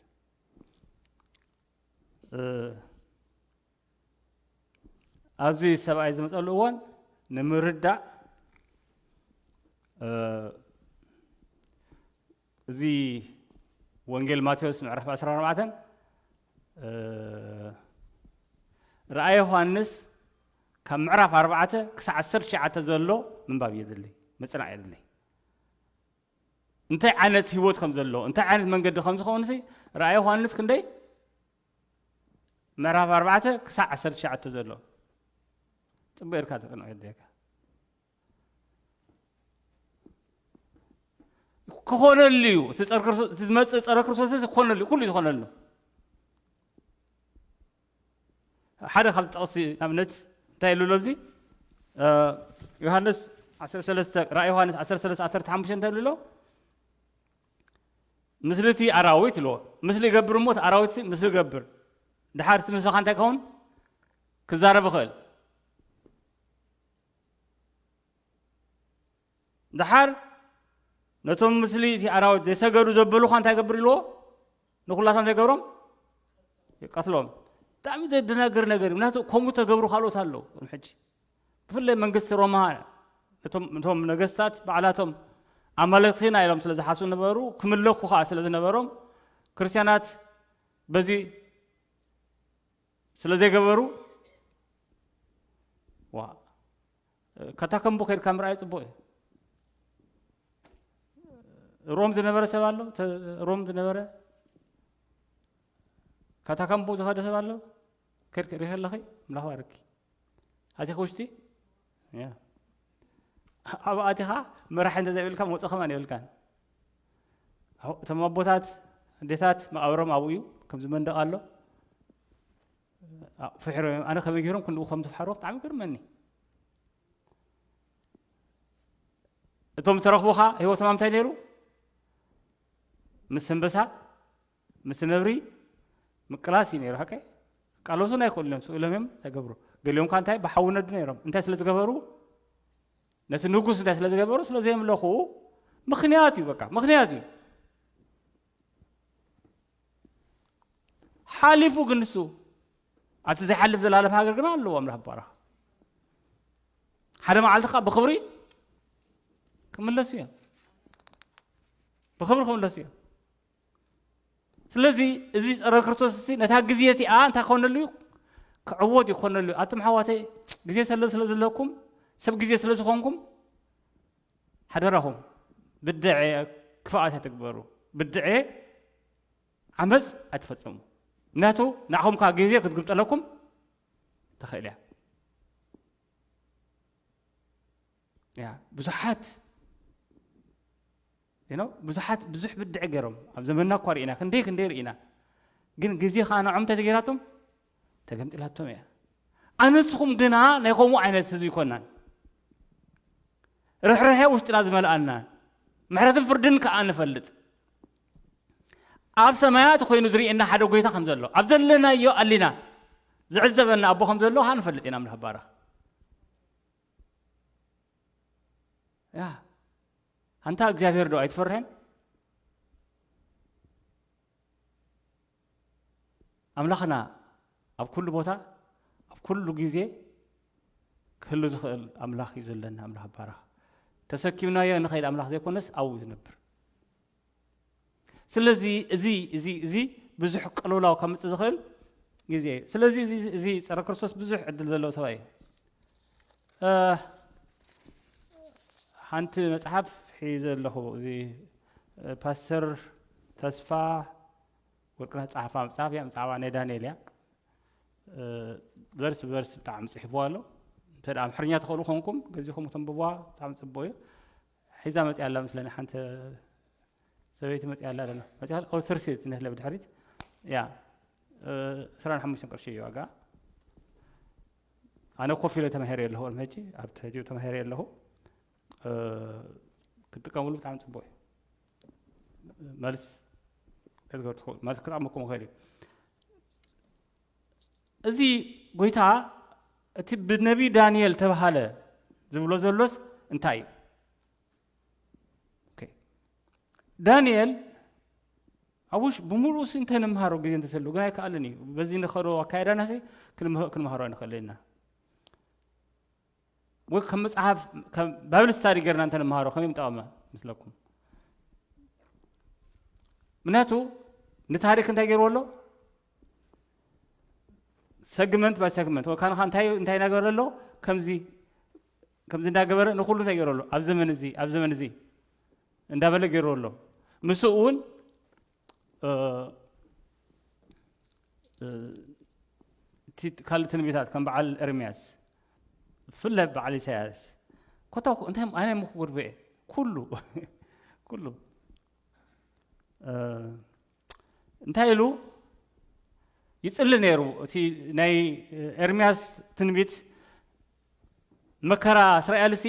እ፣ ኣብዚ ሰብኣይ ዝመጸሉ እዋን ንምርዳእ፣ እ፣ እዚ ወንጌል ማቴዎስ ምዕራፍ ዓሰርተ ኣርባዕተ፣ እ፣ ራእየ ዮሃንስ ካብ ምዕራፍ ኣርባዕተ ክሳዕ ዓሰርተ ትሽዓተ ዘሎ ምንባብ የድሊ፣ ምጽናዕ የድሊ። እንታይ ዓይነት ህይወት ከም ዘሎ፣ እንታይ ዓይነት መንገዲ ከም ዝኸውን ሲ ራእየ ዮሃንስ ክንደይ? ምዕራፍ ኣርባዕተ ክሳዕ ዓሰርተ ትሽዓተ ዘሎ። ጽቡቕ ጌርካ ተጽንዖ የድልየካ። ክኾነሉ እዩ። እቲ ጸረ ክርስቶስ፣ እቲ ዝመጽእ ጸረ ክርስቶስ እዚ ክኾነሉ እዩ። ኩሉ እዩ ዝኾነሉ። ሓደ ካብ ጠቕሲ ንኣብነት እንታይ ኢሉ ኣሎ ኣብዚ? እ፣ ዮሃንስ ዓሰርተ ሰለስተ፣ ራእይ ዮሃንስ ዓሰርተ ሰለስተ ዓሰርተ ሓሙሽተ እንታይ ኢሉ ኣሎ? "ምስሊቲ ኣራዊት" ኢልዎ። "ምስሊ ይገብር እሞ እቲ ኣራዊት ሲ ምስሊ ይገብር። ድሓር እቲ ምስልኻ እንታይ ክኸውን? ክዛረብ ይኽእል። ድሓር ነቶም ምስሊ እቲ ኣራዊት ዘይሰገዱ ዘበሉኻ እንታይ ገብር?" ኢልዎ። ንኹላቶም እንታይ ገብሮም? ይቀትሎም። ብጣዕሚ ዘደናግር ነገር እዩ። ምክንያቱ ከምኡ ተገብሩ ካልኦት ኣለዉ። ቅድሚ ሕጂ ብፍላይ መንግስቲ ሮማ ነቶም፣ ነቶም ነገስታት ባዕላቶም ኣማልክትና ኢሎም ስለ ዝሓስቡ ነበሩ፣ ክምለኩ ከዓ ስለ ዝነበሮም ክርስትያናት በዚ ስለ ዘይገበሩ፣ ዋ፣ ካታከምቡ ከድካ ምርኣይ ጽቡቕ እዩ። ሮም ዝነበረ ሰብ ኣሎ? ተ-፣ ሮም ዝነበረ ካታከምቡ ዝኸደ ሰብ ኣሎ? ከድክ ሪኸ ኣለኺ? ኣምላኽ ባርኪ። ኣቲኺ ውሽጢ? ያ። ኣብ ኣቲኻ መራሒ እንተ ዘይብልካ መውጽእ ከማን የብልካን። ኣሁ-፣ እቶም ኣቦታት፣ ኣዴታት መቓብሮም ኣብኡ እዩ። ከምዚ መንደቕ ኣሎ። ኣ-፣ ፍሕሮ እዮም። ኣነ ከመይ ገይሮም ክንድኡ ከም ዝፈሓሮ ብጣዕሚ ይገርመኒ። እቶም ዝተረኽቡኻ ህይወቶም ኣብ እንታይ ነይሩ? ምስ ኣንበሳ፣ ምስ ነብሪ ምቅላስ እዩ ነይሩ። ሓቀይ? ክቃለሱ ኣይክእሉን እዮም። ስቕ ኢሎም እዮም ኣይገብሩ። ገሊኦም ከኣ እንታይ ብሓዊ ነዱ ነይሮም። እንታይ ስለ ዝገበሩ? ነቲ ንጉስ እንታይ ስለ ዝገበሩ? ስለ ዘየምለኹ ምኽንያት እዩ፣ በቃ ምኽንያት እዩ። ሓሊፉ ግን ንሱ ኣብቲ ዘይሓልፍ ዘላለም ሃገር ግና ኣለዎ ኣምላኽ ባረኻ። ሓደ መዓልቲ ከዓ ብኽብሪ ክምለሱ እዮም፣ ብኽብሪ ክምለሱ እዮም። ስለዚ እዚ ጸረ ክርስቶስ እዚ ነታ ግዜ እቲኣ እንታይ ክኾነሉ እዩ? ክዕወት እዩ ክኾነሉ እዩ። ኣቱም ሓዋተይ፣ ግዜ ስለ ስለ ዘለኩም፣ ሰብ ግዜ ስለ ዝኾንኩም፣ ሓደራኹም ብድዐ ክፍኣት ኣይትግበሩ፣ ብድዐ ዓመፅ ኣይትፈጽሙ። ምክንያቱ ንዓኹም ከዓ ግዜ ክትግብጠለኩም ትኽእል እያ። ያ ብዙሓት you know፣ ብዙሓት ብዙሕ ብድዐ ገይሮም ኣብ ዘመንና እኳ ርኢና፣ ክንደይ ክንደይ ርኢና። ግን ግዜ ከዓ ንዖም እንታይ ተገይራቶም? ተገምጢላቶም እያ። ኣነ ንስኹም ግና ናይ ከምኡ ዓይነት ህዝቢ ይኮናን። ርሕርሐ ውሽጥና ዝመልኣና፣ ምሕረትን ፍርድን ከዓ ንፈልጥ። ኣብ ሰማያት ኮይኑ ዝርእየና ሓደ ጎይታ ከም ዘሎ፣ ኣብ ዘለናዮ ኣሊና ዝዕዘበና ኣቦ ከም ዘሎ ከዓ ንፈልጥ ኢና። ኣምላኽ ባረኽ። ያ ኣንታ እግዚኣብሔር ዶ ኣይትፈርሕን? ኣምላኽና ኣብ ኩሉ ቦታ ኣብ ኩሉ ግዜ ክህሉ ዝኽእል ኣምላኽ እዩ ዘለና። ኣምላኽ ባረኽ። ተሰኪምናዮ ንኸይድ ኣምላኽ ዘይኮነስ ኣብኡ እዩ ዝነብር። ስለዚ እዚ እዚ እዚ ብዙሕ ቅልውላው ከምፅእ ዝኽእል ግዜ እዩ። ስለዚ እዚ እዚ ፀረ ክርስቶስ ብዙሕ ዕድል ዘለዎ ሰብኣይ እዩ። እ፣ ሓንቲ መፅሓፍ ሒዘ ኣለኹ። እዚ እ፣ ፓስተር ተስፋ ወርቅነህ ዝፀሓፋ መፅሓፍ እያ። መፅሓፋ ናይ ዳንኤል እያ። እ፣ ቨርስ ብቨርስ ብጣዕሚ ፅሒፍዋ ኣሎ። እንተ ደኣ ኣምሓርኛ ትኽእሉ ኮንኩም ገዚኹም ተንብብዋ ብጣዕሚ ፅቡቅ እዩ። ሒዛ መፅያ ኣላ ምስለኒ ሓንቲ ሰበይቲ መፅያ ኣላ ደና መፅያ ኦ ትርሲ ትነህለ ብድሕሪት ያ እ፣ ዕስራን ሓሙሽተን ቅርሺ እዩ ዋጋ። ኣነ ኮፍ ኢለ ተማሂረ ኣለኹ ቅድሚ ሕጂ ኣብቲ ሕጂ ተማሂረ ኣለኹ። እ፣ ክትጥቀምሉ ብጣዕሚ ፅቡቅ እዩ። መልስ ክትገብሩ ትኽእሉ፣ መልስ ክጠቕመኩም ይኽእል እዩ። እዚ ጎይታ እቲ ብነቢ ዳንኤል ተባሃለ ዝብሎ ዘሎስ እንታይ እዩ? ኦኬ። ዳንኤል ኣብ ውሽ ብምሉእ ሲ እንተ ንምሃሮ ግዜ እንተሰሉ ግን ኣይከኣልን እዩ። በዚ ንኸዶ ኣካየዳና ሲ ክንምሃ-፣ ክንምሃሮ ኣይንኽእልን ኢና። ወይ ከም መጽሓፍ፣ ከም ባይብል ስታዲ ጌርና እንተ ንምሃሮ ከመይ ምጠቐመ ምስለኩም? ምክንያቱ ንታሪክ እንታይ ገይርዎ ኣሎ? ሰግመንት ባይ ሰግመንት። ወይ ካንኻ እንታይ፣ እንታይ እናገበረ ኣሎ? ከምዚ፣ ከምዚ እናገበረ ንኹሉ እንታይ ገይሩ ኣሎ? ኣብ ዘመን እዚ፣ ኣብ ዘመን እዚ እንዳበለ ገይሩ ኣሎ። ምስኡ እውን፣ እ፣ እ፣ እቲ ካልእ ትንቢታት ከም በዓል ኤርምያስ፣ ብፍላይ በዓል ኢሳያስ፣ ኮታ እንታይ፣ ኣነ ምኩ ጉድበኤ፣ ኩሉ፣ ኩሉ፣ እ፣ እንታይ ኢሉ ይጽሊ ነይሩ? እቲ ናይ ኤርምያስ ትንቢት መከራ እስራኤል ሲ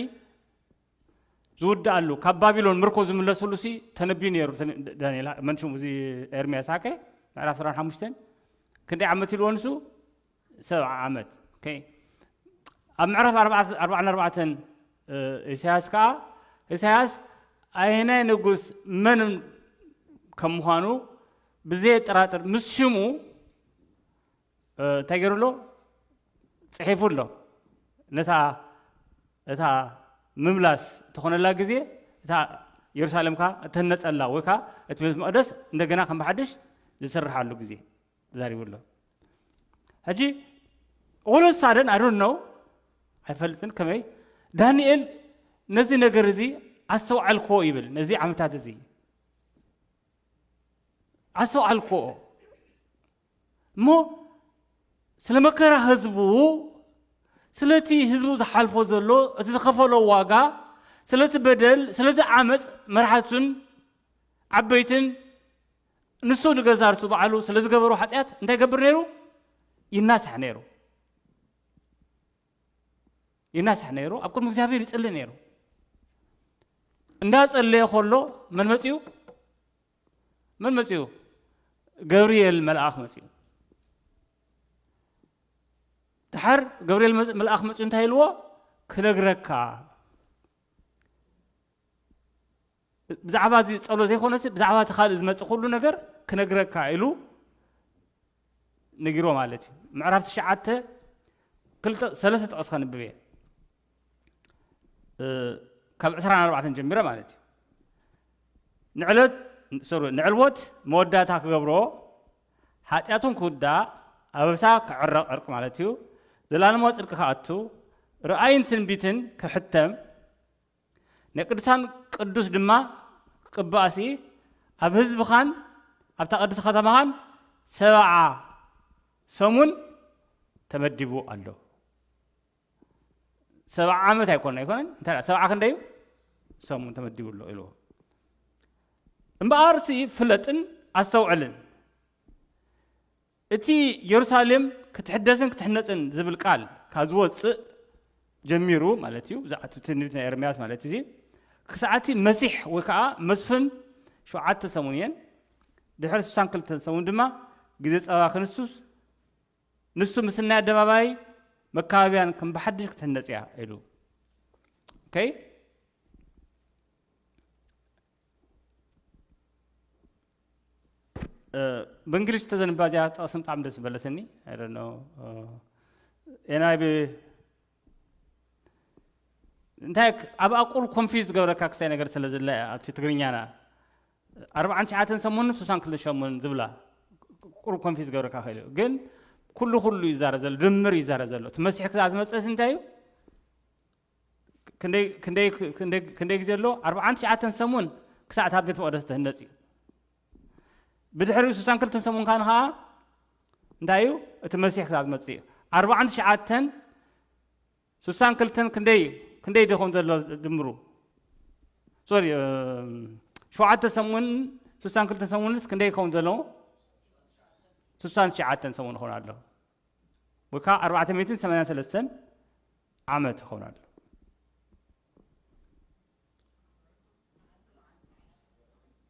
ዝውድኣሉ፣ ካብ ባቢሎን ምርኮ ዝምለስሉ ሲ ተነብዩ ነይሩ። ተነ-፣ ዳንኤል፣ መን ሽሙ እዚ ኤርምያስ ሓቀ? ምዕራፍ ዕስራን ሓሙሽተን። ክንደይ ዓመት ኢልዎ ንሱ? ሰብዓ ዓመት። ኦኬ። ኣብ ምዕራፍ ኣርባዓ፣ ኣርባዓን ኣርባዕተን፣ እ፣ ኢሳያስ ከኣ፣ ኢሳያስ ኣየናይ ንጉስ መን ከም ምዃኑ ብዘየጠራጥር ምስ ሽሙ፣ እ፣ እንታይ ገይሩ ኣሎ? ጽሒፉ ኣሎ። ነታ፣ እታ ምምላስ እትኾነላ ግዜ፣ እታ የሩሳሌም ከኣ እትህነጸላ ወይ ከኣ እቲ ቤት መቕደስ እንደገና ከም ብሓድሽ ዝስርሓሉ ግዜ ተዛሪቡ ኣሎ። ሕጂ፣ all of a sudden፣ I don't know፣ ኣይፈልጥን ከመይ፣ ዳንኤል ነዚ ነገር እዚ ኣስተውዓልክዎ ይብል። ነዚ ዓመታት እዚ ኣስተውዓልክዎ። እሞ ስለ መከራ ህዝቡ፣ ስለቲ ህዝቡ ዝሓልፎ ዘሎ፣ እቲ ዝኸፈሎ ዋጋ፣ ስለቲ በደል፣ ስለቲ ዓመፅ መራሕቱን ዓበይትን፣ ንሱ ንገዛ ርሱ ባዕሉ ስለ ዝገበሮ ሓጢኣት እንታይ ይገብር ነይሩ? ይናሳሕ ነይሩ። ይናሳሕ ነይሩ። ኣብ ቅድሚ እግዚኣብሔር ይጽሊ ነይሩ። እንዳጸለየ ከሎ መን መጺኡ? መን መጺኡ? ገብርኤል መልኣኽ መጺኡ። ድሓር ገብርኤል መጽ-፣ መልኣኽ መጺኡ እንታይ ኢልዎ? ክነግረካ። ብዛዕባ እዚ ጸሎ ዘይኮነሲ ብዛዕባ እቲ ካልእ ዝመጽእ ኩሉ ነገር ክነግረካ ኢሉ ነጊሮ ማለት እዩ። ምዕራፍ ትሽዓተ ክልተ ሰለስተ ጥቕስ ከንብብ እየ። እ፣ ካብ ዕስራን ኣርባዕተን ጀሚረ ማለት እዩ። ንዕለት፣ ሶሪ፣ ንዕልቦት መወዳእታ ክገብሮ፣ ሓጢኣቱን ክውዳእ፣ ኣበሳ ክዕረቕ፣ ዕርቂ ማለት እዩ፣ ዘላለማዊ ጽድቂ ክኣቱ፣ ርኣይን ትንቢትን ክሕተም፣ ናይ ቅዱሳን ቅዱስ ድማ ክቅባእሲ፣ ኣብ ህዝብኻን ኣብታ ቅድስቲ ከተማኻን ሰብዓ ሰሙን ተመዲቡ ኣሎ። ሰብዓ ዓመት ኣይኮነ ኣይኮነን፣ እንታይ ደኣ፣ ሰብዓ ክንደይ እዩ? ሰሙን ተመዲቡ ኣሎ ኢልዎ። እምበኣርሲ ፍለጥን ኣስተውዕልን። እቲ የሩሳሌም ክትሕደስን ክትሕነጽን ዝብል ቃል ካብ ዝወጽእ ጀሚሩ ማለት እዩ፣ ብዛዕባ እቲ ትንቢት ናይ ኤርምያስ ማለት እዚ፣ ክሳዕ እቲ መሲሕ ወይ ከዓ መስፍን ሸውዓተ ሰሙን እየን። ድሕሪ ስሳን ክልተን ሰሙን ድማ ግዜ ጸባ ክንሱስ፣ ንሱ ምስ ናይ ኣደባባይ መካባብያን ከም ብሓድሽ ክትህነጽ እያ ኢሉ። ኦኬ? እ፣ ብእንግሊሽ ተዘንባ እዚኣ ጥቕሲ ብጣዕሚ ደስ በለትኒ። I don't know፣ እ፣ ኤንኣይቢ እንታይ ክ-፣ ኣብ ኣቁል ኮንፊዝ ዝገብረካ ክሳይ ነገር ስለ ዘለ ኣብቲ ትግርኛና ኣርባዓን ትሽዓተን ሰሙን ስሳን ክልተ ሰሙን ዝብላ ቁሩብ ኮንፊዝ ዝገብረካ ክእል እዩ። ግን ኩሉ ኩሉ ይዛረብ ዘሎ፣ ድምር ይዛረብ ዘሎ። እቲ መሲሕ ክሳዕ ዝመጽእስ እንታይ እዩ? ክንደይ፣ ክንደይ፣ ክንደይ፣ ክንደይ ግዜ ኣሎ? ኣርባዓን ትሽዓተን ሰሙን ክሳዕ እታ ቤት መቕደስ ትህነጽ እዩ። ብድሕሪኡ ስሳን ክልተን ሰሙን ካን ኸዓ እንታይ እዩ? እቲ መሲሕ ክሳዕ ዝመጽእ እዩ። ኣርባዓን ትሽዓተን፣ ስሳን ክልተን ክንደይ እዩ? ክንደይ ድኾን ዘሎ ድምሩ? ሶሪ፣ እም፣ ሸውዓተ ሰሙን፣ ስሳን ክልተን ሰሙንስ ክንደይ ይኸውን ዘሎ? ስሳን ትሽዓተን ሰሙን ይኸውን ኣሎ። ወይ ከዓ ኣርባዕተ ሚእትን ሰማንያን ሰለስተን ዓመት ይኸውን ኣሎ።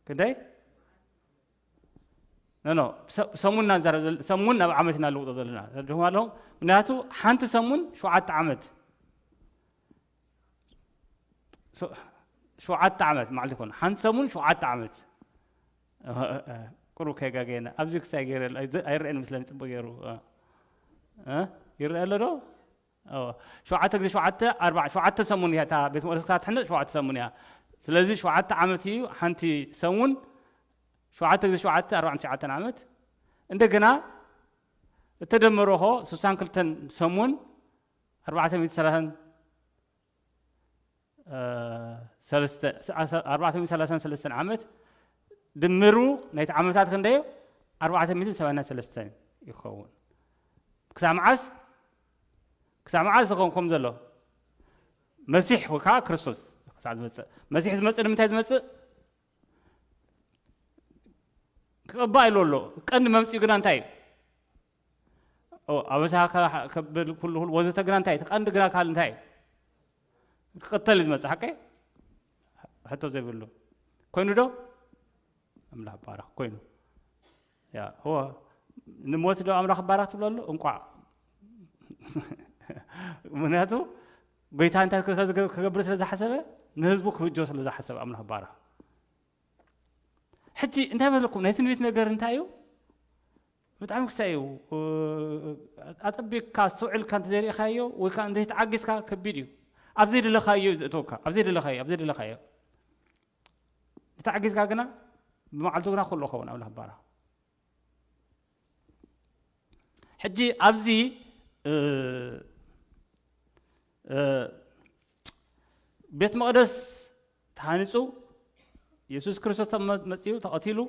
ክንደይ? ኖ፣ ኖ፣ ሰ-፣ ሰሙን ኢና ንዛረብ ዘለ-፣ ሰሙን ናብ ዓመት ኢና ንልውጦ ዘለና። ተረዲኹም ኣለኹም? ምክንያቱ ሓንቲ ሰሙን ሸውዓተ ዓመት። ሸ-፣ ሸውዓተ ዓመት ማለት ይኮን። ሓንቲ ሰሙን ሸውዓተ ዓመት። እ፣ እ፣ እ፣ ቁሩብ ከይጋገየና። ኣብዚ ክሳይ ገይረ፣ ኣይ-፣ ኣይረአን ምስለኒ ጽቡቅ ገይሩ። እ፣ እ፣ ይረአ ኣሎ ዶ? እወ። ሸውዓተ ግዜ ሸውዓተ፣ ኣርባዓ፣ ሸውዓተ ሰሙን እያ እታ ቤት መቕደስ ክትሕነጽ ሸውዓተ ሰሙን እያ። ስለዚ ሸውዓተ ዓመት እዩ፣ ሓንቲ ሰሙን ሸውዓተ ግዜ ሸውዓተ፣ ኣርባዓን ትሽዓተን ዓመት። እንደገና እተደመረኾ ስሳን ክልተን ሰሙን ኣርባዕተ ሚእቲ ሰላሳን፣ እ፣ ሰለስተ፣ ኣርባዕተ ሚእቲ ሰላሳን ሰለስተን ዓመት ድምሩ ናይቲ ዓመታት ክንደይ? ኣርባዕተ ሚእቲ ሰማንያን ሰለስተን ይኸውን። ክሳብ መዓስ? ክሳብ መዓስ ዝኸውን ከም ዘሎ? መሲሕ ወይ ከዓ ክርስቶስ ክሳብ ዝመጽእ። መሲሕ ዝመጽእ ንምንታይ ዝመጽእ? ክቕባእ ኢሉ ኣሎ። ቀንዲ መምጽኡ ግና እንታይ እዩ? ኦ፣ ኣበሳ ከ-፣ ከብል ኩሉ፣ ኩሉ ወዘተ ግና እንታይ እዩ? እቲ ቀንዲ ግና ካል እንታይ እዩ? ክቕተል እዩ ዝመጽእ፣ ሓቀይ? ሕቶ ዘይብሉ። ኮይኑ ዶ? ኣምላኽ ባረኽ። ኮይኑ። ያ፣ እወ፣ ንሞት ዶ ኣምላኽ ባረኽ ትብለሉ? እንቋዕ። ምክንያቱ፣ ጎይታ እንታይ ክገ-፣ ክገብር ስለ ዝሓሰበ፣ ንህዝቡ ክብጆ ስለ ዝሓሰበ ኣምላኽ ባረኽ። ሕጂ እንታይ መስለኩም? ናይ ትንቢት ነገር እንታይ እዩ? ብጣዕሚ ክሳይ እዩ። እ፣ ኣጸቢቕካ ኣስተውዒልካ እንተዘይሪእኻዮ ወይ ከዓ እንተይተዓጊስካ ከቢድ እዩ። ኣብ ዘይደለኻዮ እዩ ዘእትወካ። ኣብ ዘይደለኻዮ፣ ኣብ ዘይደለኻዮ። እንተተዓጊስካ ግና ብመዓልቱ ግና ኩሉ ክኸውን ኣምላኽ ባረኽ። ሕጂ ኣብዚ፣ እ፣ እ፣ ቤት መቕደስ ተሃኒጹ፣ የሱስ ክርስቶስ መ-፣ መጺኡ ተቐቲሉ፣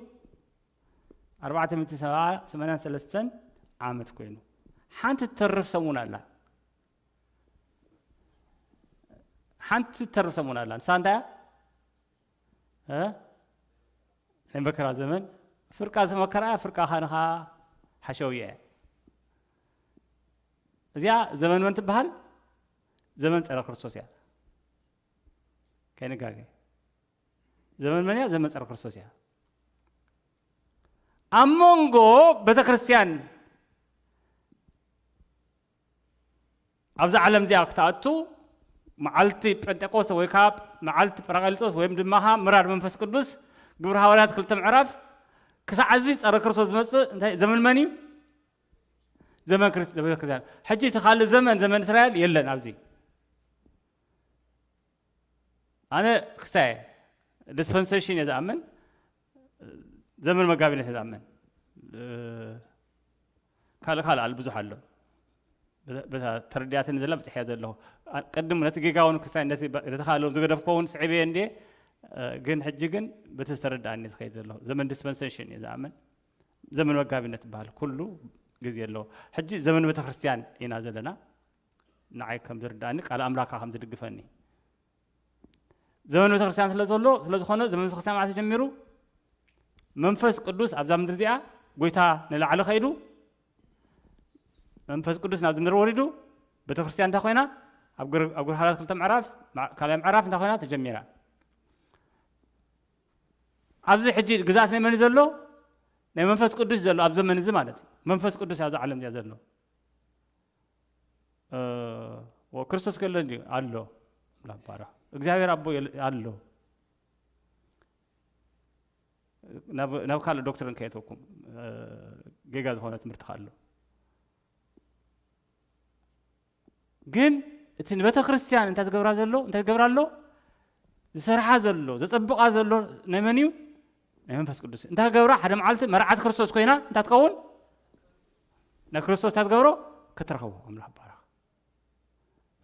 ኣርባዕተ ሚእቲ ሰብዓ፣ ሰማንያን ሰለስተን ዓመት ኮይኑ። ሓንቲ ትተርፍ ሰሙን ኣላ። ሓንቲ ትተርፍ ሰሙን ኣላ። ንሳ እንታይ እያ? እ? ናይ መከራ ዘመን። ፍርቃ መከራ እያ፣ ፍርቃ ኻንኻ ሓሸውየ እያ። እዚኣ ዘመን መን ትበሃል? ዘመን ጸረ ክርስቶስ እያ። ከይንጋገ። ዘመን መን እያ? ዘመን ጸረ ክርስቶስ እያ። ኣብ መንጎ ቤተ ክርስቲያን ኣብዛ ዓለም እዚኣ ክትኣቱ መዓልቲ ጴንጤቆስተ ወይ ከዓ መዓልቲ ጳራቅሊጦስ ወይም ድማ ከዓ ምራድ መንፈስ ቅዱስ፣ ግብረ ሃዋርያት ክልተ ምዕራፍ፣ ክሳዕ እዚ ጸረ ክርስቶስ ዝመጽእ እንታይ ዘመን መን እዩ? ዘመን ክርስ-፣ ዘመን ክርስቲያን። ሕጂ እቲ ካልእ ዘመን፣ ዘመን እስራኤል የለን ኣብዚ። ኣነ ክሳየ ዲስፐንሴሽን እየ ዝኣምን፣ ዘመን መጋቢነት እየ ዝኣምን። ካልእ ካልእ ኣል ብዙሕ ኣሎ። በታ ተረዲኣትኒ ዘላ ብፅሕያ ዘለኹ። ኣ-፣ ቅድም ነቲ ጌጋ እውን ክሳይ ነቲ በ-፣ ነቲ ካልእ ዝገደፍኮ እውን ስዒበ እንድየ፣ እ፣ ግን ሕጂ ግን በቲ ዝተረድኣኒ ዝኸይድ ዘለኹ። ዘመን ዲስፐንሴሽን እየ ዝኣምን። ዘመን መጋቢነት ዝበሃል ኩሉ ግዜ ኣለዎ። ሕጂ ዘመን ቤተክርስትያን ኢና ዘለና። ንዓይ ከም ዝርድኣኒ፣ ቃል ኣምላካ ከም ዝድግፈኒ። ዘመን ቤተክርስትያን ስለ ዘሎ፣ ስለ ዝኾነ ዘመን ቤተክርስትያን መዓስ ጀሚሩ? መንፈስ ቅዱስ ኣብዛ ምድሪ እዚኣ፣ ጎይታ ንላዕሊ ከይዱ፣ መንፈስ ቅዱስ ናብዚ ምድሪ ወሪዱ፣ ቤተክርስትያን እንታይ ኮይና? ኣብ ግር-፣ ኣብ ግብረ ሃዋርያት ክልተ ምዕራፍ፣ ማ-፣ ካልኣይ ምዕራፍ እንታይ ኮይና? ተጀሚራ። ኣብዚ ሕጂ ግዝኣት ናይ መን እዩ ዘሎ? ናይ መንፈስ ቅዱስ እዩ ዘሎ፣ ኣብ ዘመን እዚ ማለት እዩ። መንፈስ ቅዱስ ኣብዚ ዓለም እዚኣ ዘሎ። እ፣ ወ-፣ ክርስቶስ ከሎ እንድዩ ኣሎ። ኣምላኽ ይባረኽ። እግዚኣብሔር ኣቦ የል-፣ ኣሎ። ናብ፣ ናብ ካልእ ዶክትሪን ከየእትወኩም፣ እ፣ ጌጋ ዝኾነ ትምህርቲ ከ ኣሎ። ግን እቲ ንቤተ ክርስቲያን እንታይ ዝገብራ ዘሎ፣ እንታይ ዝገብራ ኣሎ? ዝሰርሓ ዘሎ፣ ዘጸብቓ ዘሎ ናይ መን እዩ? ናይ መንፈስ ቅዱስ። እንታይ ክገብራ? ሓደ መዓልቲ መርዓት ክርስቶስ ኮይና እንታይ ትኸውን? ናይ ክርስቶስ እንታይ ትገብሮ? ክትረኽቦ። ኣምላኽ ይባረኽ።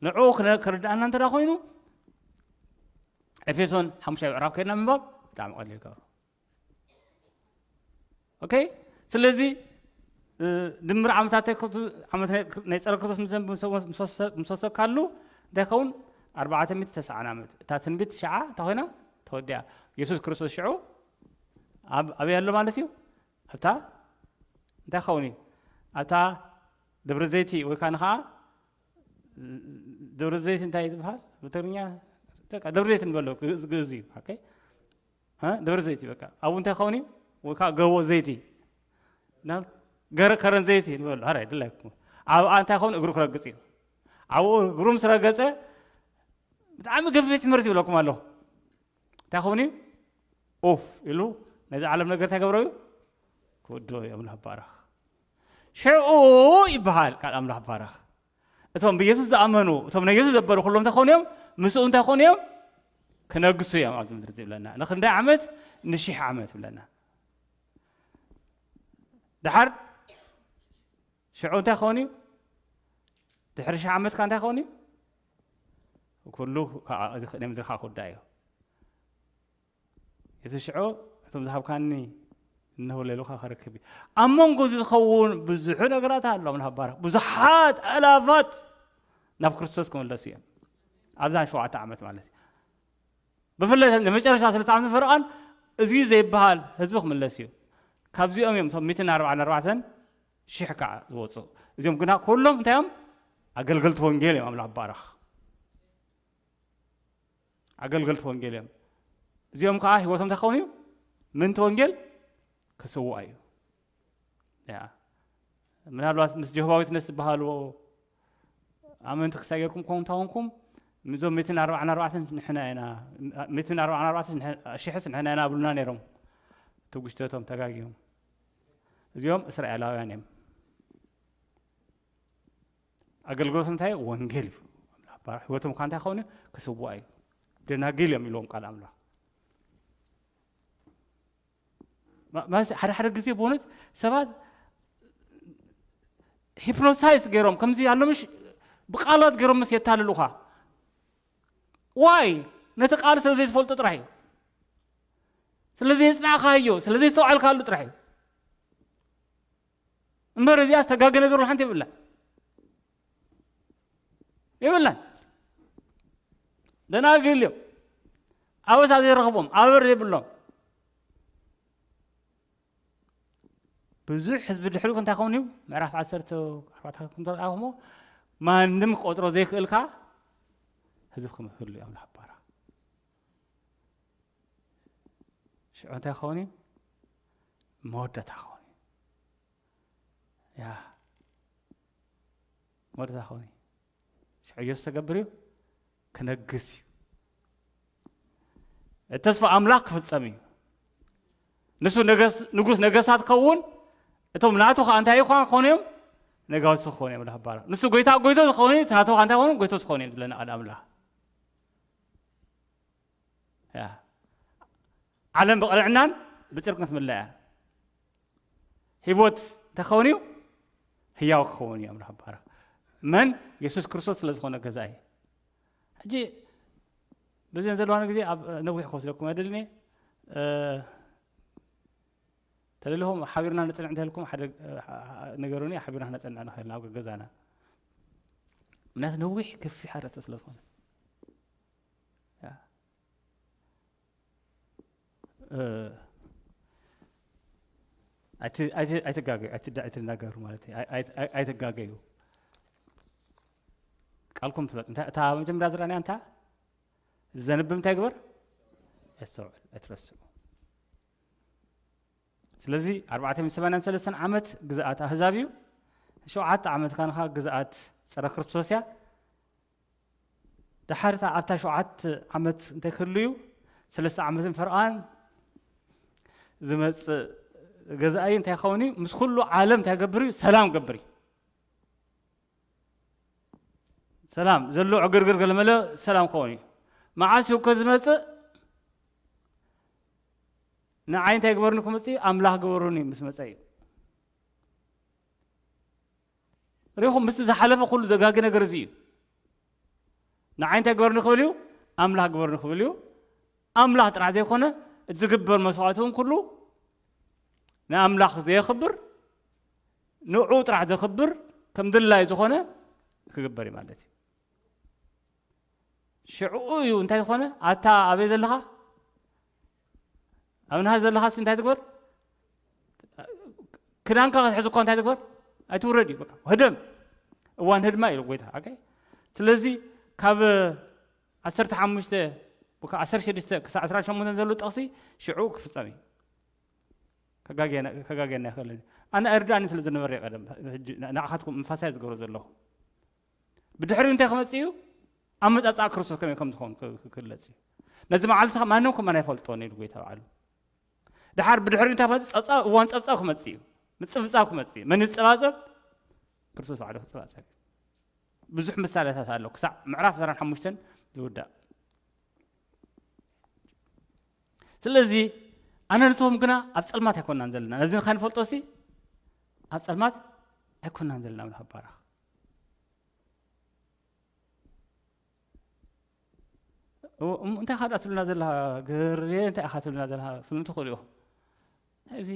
ንዕኡ ክነ-፣ ክርድኣና እንተ ደኣ ኮይኑ፣ ኤፌሶን ሓሙሻይ ምዕራፍ ከይድና ምንባብ ብጣዕሚ ቀሊል ይገብሮ። ኦኬ? ስለዚ፣ እ፣ ድምር ዓመታት ተከቱ-፣ ዓመት ናይ፣ ናይ ጸረ ክርስቶስ ምስ፣ ምስ፣ ምስ ወሰ-፣ ምስ ወሰድካሉ እንታይ ይኸውን? ኣርባዕተ ሚእቲ ተስዓን ዓመት። እታ ትንቢት ትሽዓ እንታይ ኮይና? ተወዲኣ። የሱስ ክርስቶስ ሽዑ ኣብ፣ ኣበይ ኣሎ ማለት እዩ? ኣብታ እንታይ ክኸውን እዩ? ኣብታ ደብረ ዘይቲ ወይ ከዓ ንኸዓ ደብረ ዘይቲ እንታይ ትበሃል? ብትግርኛ በቃ ደብረ ዘይቲ ንበሎ፣ ግእዝ፣ ግእዝ እዩ። ኦኬ? እ? ደብረ ዘይቲ በቃ። ኣብኡ እንታይ ክኸውን እዩ? ወይ ከዓ ገቦ ዘይቲ። ናብ ገረ-፣ ከረን ዘይቲ ንበሎ። ኣራይ፣ ድላይኩም። ኣብኣ እንታይ ክኸውን? እግሩ ክረግጽ እዩ። ኣብኡ እግሩ ምስ ረገጸ ብጣዕሚ ገፊሕ ትምህርቲ ይብለኩም ኣለኹ። እንታይ ክኸውን እዩ? ኡፍ ኢሉ ነዚ ዓለም ነገር እንታይ ገብሮ እዩ? ክውድኦ እዩ። ኣምላኽ ይባረኽ። ሽዑ ይበሃል ቃል ኣምላኽ ይባረኽ። እቶም ብየሱስ ዝኣመኑ፣ እቶም ናይ የሱስ ዘበሉ ኩሎም እንታይ ክኾኑ እዮም? ምስኡ እንታይ ክኾኑ እዮም? ክነግሱ እዮም ኣብዚ ምድሪ እዚ ይብለና። ንኽንደይ ዓመት? ንሺሕ ዓመት ይብለና። ደሓር ሽዑ እንታይ ክኸውን እዩ? ድሕሪ ሺሕ ዓመት ከ እንታይ ክኸውን እዩ? ኩሉ ከኣ እዚ ናይ ምድሪ ከኣ ክውዳእ እዩ። እቲ ሽዑ እቶም ዝሃብካኒ እነሆ ሌሎካ ከረክብ እዩ። ኣብ መንጎ እዚ ዝኸውን ብዙሕ ነገራት ኣሎ። ኣምላኽ ይባረኽ። ብዙሓት ኣላፋት ናብ ክርስቶስ ክምለሱ እዮም። ኣብዛ ሸውዓተ ዓመት ማለት እዩ። ብፍላይ ንመጨረሽታ ሰለስተ ዓመት ፈረቓን እዚ ዘይበሃል ህዝቢ ክምለስ እዩ። ካብዚኦም እዮም እቶም ሚእትን ኣርባዓን ኣርባዕተን ሽሕ ከዓ ዝወፁ። እዚኦም ግና ኩሎም እንታይ እዮም? ኣገልገልቲ ወንጌል እዮም። ኣምላኽ ይባረኽ። ኣገልገልቲ ወንጌል እዮም። እዚኦም ከዓ ህይወቶም እንታይ ክኸውን እዩ? ምእንቲ ወንጌል ክስዋእ እዩ። ያ፣ ምናልባት ምስ ጀሆባ ዊትነስ ዝበሃሉ ኣመንቲ ክሳይ ጌርኩም ኮን እንተኾንኩም፣ ምስዞም ሚእትን ኣርባዓን ኣርባዕተን ንሕና ኢና፣ ሚእትን ኣርባዓን ኣርባዕተን ንሕ-፣ ሽሕስ ንሕና ኢና ኣብሉና ነይሮም። እቲ ጉሽተቶም ተጋጊዮም። እዚኦም እስራኤላውያን እዮም። ኣገልግሎት እንታይ? ወንጌል እዩ። ህይወቶም እኳ እንታይ ክኸውን እዩ? ክስዋእ እዩ። ደናግል እዮም ኢልዎም ቃል ኣምላኽ። ማ-፣ ማለት ሓደ ሓደ ግዜ ብእውነት ሰባት ሂፕኖሳይዝ ገይሮም፣ ከምዚ ኣሎ ምሽ ብቃላት ገይሮም ምስ የታልሉኻ። ዋይ? ነቲ ቃል ስለ ዘይትፈልጦ ጥራሕ እዩ። ስለ ዘየጽናዕካዮ፣ ስለ ዘይተዋዕልካሉ ጥራሕ እዩ። እምበር እዚኣ ዝተጋገ ነገር ሓንቲ የብላን። የብላን። ደናግል እዮም። ኣበሳ ዘይረኽቦም፣ ኣበር ዘይብሎም። ብዙሕ ህዝቢ ድሕሪኡ እንታይ ክኸውን እዩ? ምዕራፍ ዓሰርተ ኣርባዕተ ክንቶ ኣኹሞ ማንም ቆጽሮ ዘይክእልካ ህዝቢ ክምህሉ እዩ ኣምላኽ ባራ። ሽዑ እንታይ ክኸውን እዩ? መወዳእታ ክኸውን እዩ። ያ፣ መወዳእታ ክኸውን እዩ። ሽዑ ኢየሱስ ተገብር እዩ። ክነግስ እዩ። እቲ ተስፋ ኣምላኽ ክፍጸም እዩ። ንሱ ነገስ-፣ ንጉስ ነገስታት ክኸውን፣ እቶም ናቱ ኸኣ እንታይ ይኾ-፣ ክኾኑ እዮም? ነጋሲ ክኾኑ እዮም። ለሃባራ ንሱ ጎይታ ጎይቶ ዝኸውን እዩ፣ እቲ ናቱ ኸኣ እንታይ ክኾኑ? ጎይቶ ዝኾኑ እዮም ዝብለና ቃል ኣምላኽ። ያ። ዓለም ብቕንዕናን ብጽድቅን ክትምለእ እያ። ህይወት እንታይ ክኸውን እዩ? ህያው ክኸውን እዩ። ኣምላኽ ይባረኽ። መን? የሱስ ክርስቶስ ስለ ዝኾነ ገዛኢ። ሕጂ በዚአን ዘለዋኒ ግዜ ኣብ ነዊሕ ክወስደኩም ኣይደልን እየ። እ፣ ተደሊኹም ሓቢርና ነጽንዕ እንተልኩም ሓደ፣ እ፣ ሓ-፣ ሓ-፣ ንገሩኒ፣ ሓቢርና ክነጸንዕ ንኽእል ናብ ገዛና። ምክንያቱ ነዊሕ ገፊሕ ኣርእስቲ ስለ ዝኾነ። ያ። እ፣ ኣይቲ-፣ ኣይቲ-፣ ኣይትጋገዩ፣ ኣይትዳ-፣ ኣይትናገሩ ማለት እዩ። ኣይ-፣ ኣይ-፣ ኣይ-፣ ኣይትጋገዩ። ቃልኩም ትፍለጥ። እንታይ፣ እታ መጀመርያ ዝረኣናያ እንታ ዘንብብ እንታይ ግበር? የስተውዕል፣ ኣይትረስዑ። ስለዚ ኣርባዕተ ሚእቲ ሰማንያን ሰለስተን ዓመት ግዝኣት ኣህዛብ እዩ። ሸውዓተ ዓመት ካንኻ ግዝኣት ጸረ ክርስቶስ እያ። ድሓር እታ ኣብታ ሸውዓተ ዓመት እንታይ ክህሉ እዩ? ሰለስተ ዓመትን ፈርቓን ዝመጽእ ገዛኢ እንታይ ክኸውን እዩ? ምስ ኩሉ ዓለም እንታይ ገብር እዩ? ሰላም ገብር እዩ። ሰላም ዘሎ ዕግርግር ገለመለ ሰላም ክኸውን እዩ። መዓስ እዩ እኮ ዝመጽእ? ንዓይ እንታይ ግበርኒ ክመጽእ እዩ? ኣምላኽ ግበሩኒ ምስ መጸ እዩ። ርኢኹም፣ ምስቲ ዝሓለፈ ኩሉ ዘጋጊ ነገር እዚ እዩ። ንዓይ እንታይ ግበርኒ ክብል እዩ? ኣምላኽ ግበርኒ ክብል እዩ። ኣምላኽ ጥራሕ ዘይኮነ፣ እቲ ዝግበር መስዋእቲ እውን ኩሉ ንኣምላኽ ዘየኽብር፣ ንዕኡ ጥራሕ ዘኽብር፣ ከም ድላይ ዝኾነ ክግበር እዩ ማለት እዩ። ሽዕኡ እዩ እንታይ ዝኾነ፣ ኣታ ኣበይ ዘለኻ? ኣብ ነሃ ዘለኻስ እንታይ ትግበር? ክዳንካ ክትሕዝ እኳ እንታይ ትግበር? ኣይትውረድ እዩ፣ በቃ ህደም። እዋን ህድማ ኢሉ ጎይታ። ኦኬ? ስለዚ ካብ ዓሰርተ ሓሙሽተ፣ ካብ ዓሰርተ ሽዱሽተ ክሳብ ዕስራን ሸሞንተን ዘሎ ጥቕሲ ሽዑ ክፍጸም እዩ። ከጋግየና፣ ከጋግየና ይኽእል እዩ። ኣነ ኣይርዳእኒ ስለ ዝነበረ እዩ ቀደም። ሕጂ ን-፣ ንዓኻትኩም ምፋሳይ ዝገብሮ ዘለኹ። ብድሕሪኡ እንታይ ክመጽእ እዩ? ኣመጻጽኣ ክርስቶስ ከመይ ከም ዝኸውን ክ-፣ ክ-፣ ክግለጽ እዩ። ነዚ መዓልቲ ኸ ማንም ከማን ኣይፈልጦን ኢሉ ጎይታ በዓሉ። ድሓር ብድሕሪኡ እንታይ ክመጽእ? ጸብጻብ፣ እዋን ጸብጻብ ክመጽእ እዩ። ምጽብጻብ ክመጽእ እዩ። መን ይጸባጸብ? ክርስቶስ ባዕሉ ክጸባጸብ እዩ። ብዙሕ ምሳሌታት ኣሎ። ክሳዕ ምዕራፍ ዕስራን ሓሙሽተን ዝውዳእ። ስለዚ ኣነ ንስኹም ግና ኣብ ጸልማት ኣይኮናን ዘለና። ነዚ ንኸንፈልጦ ሲ ኣብ ጸልማት ኣይኮናን ዘለና። ኣምላኽ ይባረኽ። እሞ እንታይ ኢኻ ደኣ ትብልና ዘለኻ? ግርየ እንታይ ኢኻ ትብልና ዘለኻ? ትብሉ ትኽእሉ ኢኹም። እዚ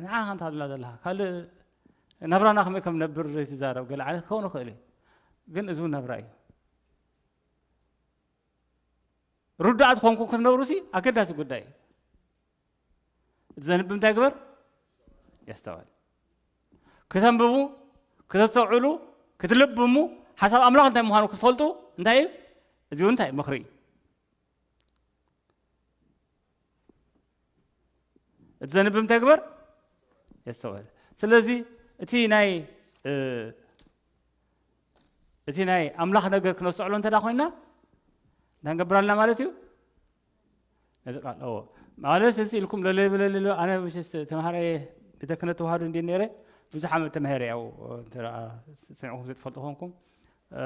ንዓኻ እንታይ ትብልና ዘለኻ? ካልእ ናብራና ከመይ ከም ነብር ዘይትዛረብ ገለ ዓይነት ክኸውን ይኽእል እዩ። ግን እዚ እውን ናብራ እዩ። ርዱኣት ኮንኩም ክትነብሩ ሲ ኣገዳሲ ጉዳይ እዩ። እቲ ዘንብብ እንታይ ግበር? የስተውዕል። ክተንብቡ፣ ክተስተውዕሉ፣ ክትልብሙ፣ ሓሳብ ኣምላኽ እንታይ ምዃኑ ክትፈልጡ እንታይ እዩ? እዚ እውን እንታይ? ምኽሪ እዩ። እቲ ዘንብብ እንታይ ግበር? የስተውዕል። ስለዚ እቲ ናይ፣ እ፣ እቲ ናይ ኣምላኽ ነገር ክነስተውዕሎ እንተ ደኣ ኮይንና፣ እንታይ ንገብር ኣለና ማለት እዩ? ነዚ ቃል፣ እዎ። ማለት እዚ ኢልኩም ለለ ብለለ፣ ኣነ መቸስ ተምሃራይ ቤተ ክህነት ተዋህዶ እንድየ ነይረ፣ ብዙሕ ዓመት ተምሃረ፣ ያው፣ እንተ ደኣ ሰሚዕኩም ዘይትፈልጡ ኮንኩም፣ እ፣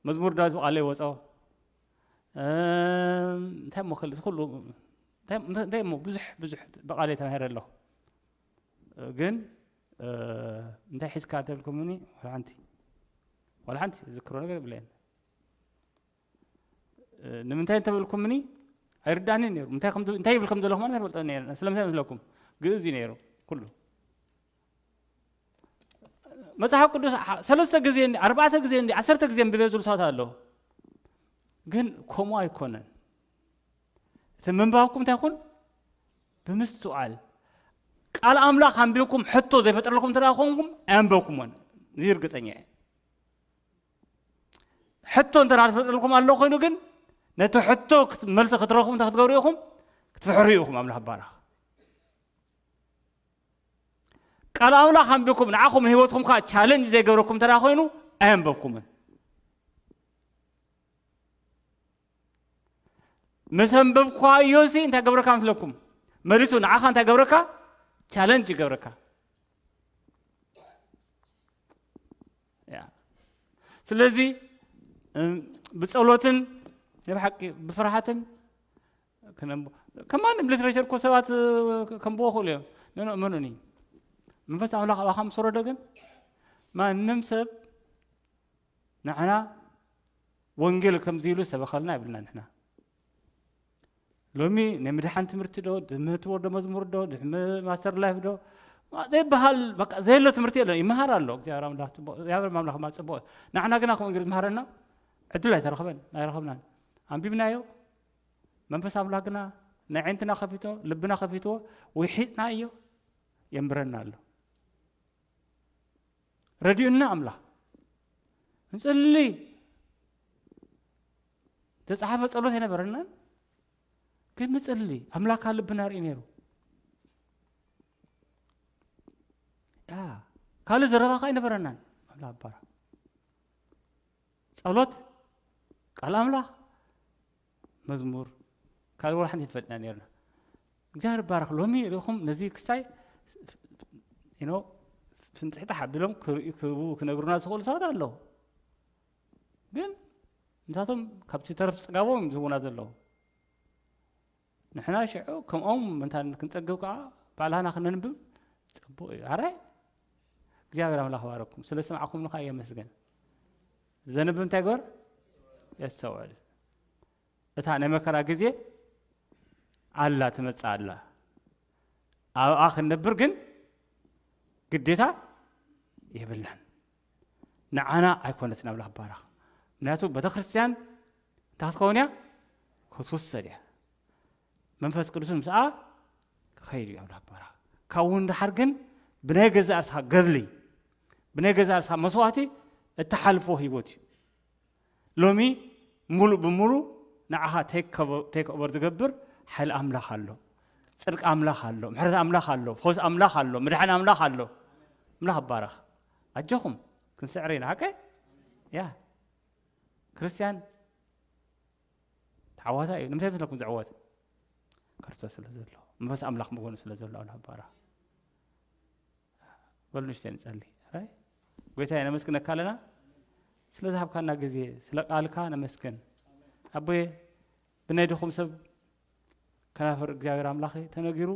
መዝሙር ዳዊት ብቓለይ ወጾ። እም፣ እንታይ እሞ ክል-፣ ኩሉ፣ እንታይ፣ እንታይ እሞ ብዙሕ፣ ብዙሕ ብቓለይ ተማሂረ ኣለኹ። ግን፣ እ፣ እንታይ ሒዝካ እንተልኩምኒ፣ ዋላ ሓንቲ፣ ዋላ ሓንቲ ዝክሮ ነገር የብለይን። እ፣ ንምንታይ እንተበልኩምኒ፣ ኣይርዳእንን ነይሩ። እንታይ ከም፣ እንታይ ይብል ከም ዘለኹ ማለት ኣይፈልጦን ነይረ። ስለምንታይ መስለኩም? ግእዝ እዩ ነይሩ፣ ኩሉ። መጽሓፍ ቅዱስ ዓ-፣ ሰለስተ ግዜ እንዲ፣ ኣርባዕተ ግዜ እንዲ፣ ዓሰርተ ግዜ እንብበ ዝብሉ ሰባት ኣለዉ። ግን ከምኡ ኣይኮነን። እቲ ምንባብኩም እንታይ ይኹን? ብምስትውዓል። ቃል ኣምላኽ ኣንቢብኩም ሕቶ ዘይፈጥረልኩም እንተ ደኣ ኮንኩም፣ ኣየንበብኩሞን። እዚ ርግጸኛ እየ። ሕቶ እንተ ደኣ ዝፈጥረልኩም ኣሎ ኮይኑ ግን፣ ነቲ ሕቶ ክት-፣ መልሲ ክትረኽቡ እንታይ ክትገብሩ ኢኹም? ክትፍሕሩ ኢኹም። ኣምላኽ ይባረኽ። ቃል ኣምላኽ ኣንቢብኩም ንዓኹም ንህይወትኩም ከኣ ቻለንጅ ዘይገብረኩም እንተ ደኣ ኮይኑ ኣየንበብኩምን። ምስ ኣንበብኳዮሲ እንታይ ገብረካ መስለኩም? መሊሱ ንዓኻ እንታይ ገብረካ? ቻለንጅ ይገብረካ። ያ። ስለዚ እም፣ ብጸሎትን ናይ ብሓቂ ብፍርሃትን ክነንብ-፣ ከማንም ሊትሬቸር እኮ ሰባት እ፣ ከንብቦ ክእሉ እዮም። ኖ፣ ኖ፣ እመኑኒ። መንፈስ ኣምላኽ ኣባኻ ምስ ወረደ ግን ማንም ሰብ ንዓና ወንጌል ከምዚ ኢሉ ሰበኸልና ይብልና ንሕና። ሎሚ ናይ ምድሓን ትምህርቲ ዶ፣ ትምህርቲ ወርዶ መዝሙር ዶ፣ ድሕሚ ማስተር ላይፍ ዶ፣ ዘይበሃል በቃ ዘየሎ ትምህርቲ የለን። ይመሃር ኣሎ እግዚኣብሔር ኣምላኽ ጽቡቕ፣ እግዚኣብሔር ኣምላኽ ማ ጽቡቕ። ንዓና ግና ከምኡ ገይሩ ዝመሃረና ዕድል ኣይተረኽበን፣ ኣይረኸብናን። ኣንቢብናዮ፣ መንፈስ ኣምላኽ ግና ናይ ዓይንትና ከፊቶ፣ ልብና ከፊትዎ፣ ውሒጥና እዮ፣ የንብረና ኣሎ። ረድዩና ኣምላኽ። ንጽሊ። ተጻሓፈ ጸሎት ኣይነበረናን፣ ግን ንጽሊ። ኣምላኽ ካብ ልብና ርኢ ነይሩ። ያ፣ ካልእ ዘረባ ከኣ ኣይነበረናን። ኣምላኽ ባራ። ጸሎት፣ ቃል ኣምላኽ፣ መዝሙር፣ ካልእ ወላ ሓንቲ ይፈልጥና ነይርና። እግዚኣብሔር ባረኽ። ሎሚ ርኢኹም ነዚ ክስታይ፣ you know፣ ፍንጥሕጥሕ ኣቢሎም ክርእዩ፣ ክህቡ፣ ክነግሩና ዝኽእሉ ሰባት ኣለዉ። ግን ንሳቶም ካብቲ ተረፍ ጽጋቦም እዮም ዝህቡና ዘለዉ። ንሕና ሽዑ ከምኦም ምንታን ክንጸግብ ከኣ ባዕላና ክነንብብ ጽቡቕ እዩ። ኣራይ እግዚኣብሔር ኣምላኽ ባረኩም። ስለ ዝሰማዕኩምኒ ከኣ የመስግን። ዘንብብ እንታይ ግበር? የስተውዕል። እታ ናይ መከራ ግዜ ኣላ፣ ትመጽእ ኣላ። ኣብኣ ክንነብር ግን ግዴታ የብልናን። ንዓና ኣይኮነትን፣ ኣምላኽ ባረኽ። ምክንያቱ ቤተክርስትያን እንታይ ክትከውን እያ? ክትውሰድ እያ። መንፈስ ቅዱስን ምስኣ ክኸይድ እዩ፣ ኣምላኽ ባረኽ። ካብኡ ንደሓር ግን ብናይ ገዛእ ርእስኻ ገድሊ፣ ብናይ ገዛእ ርእስኻ መስዋዕቲ እትሓልፎ ህይወት እዩ። ሎሚ ሙሉእ ብሙሉእ ንዓኻ ቴክ ኦቨር ዝገብር ሓይሊ ኣምላኽ ኣሎ። ጽድቂ ኣምላኽ ኣሎ። ምሕረት ኣምላኽ ኣሎ። ፈውሲ ኣምላኽ ኣሎ። ምድሓን ኣምላኽ ኣሎ። ኣምላኽ ይባረኽ። ኣጆኹም ክንስዕር ኢና። ሓቀይ? ያ። ክርስትያን ተዓዋታይ እዩ። ንምንታይ መስለኩም ዝዕወት? ክርስቶስ ስለ ዘሎ። መንፈስ ኣምላኽ ብጎኑ ስለ ዘሎ፣ ኣምላኽ ይባረኽ። በሉ ንእሽተይ ንጸሊ። ራይ? ጎይታዬ ነመስግነካ ኣለና። ስለ ዝሃብካና ግዜ፣ ስለ ቃልካ ነመስግን። ኣቦዬ፣ ብናይ ድኹም ሰብ ከናፍር እግዚኣብሔር ኣምላኸ ተነጊሩ፣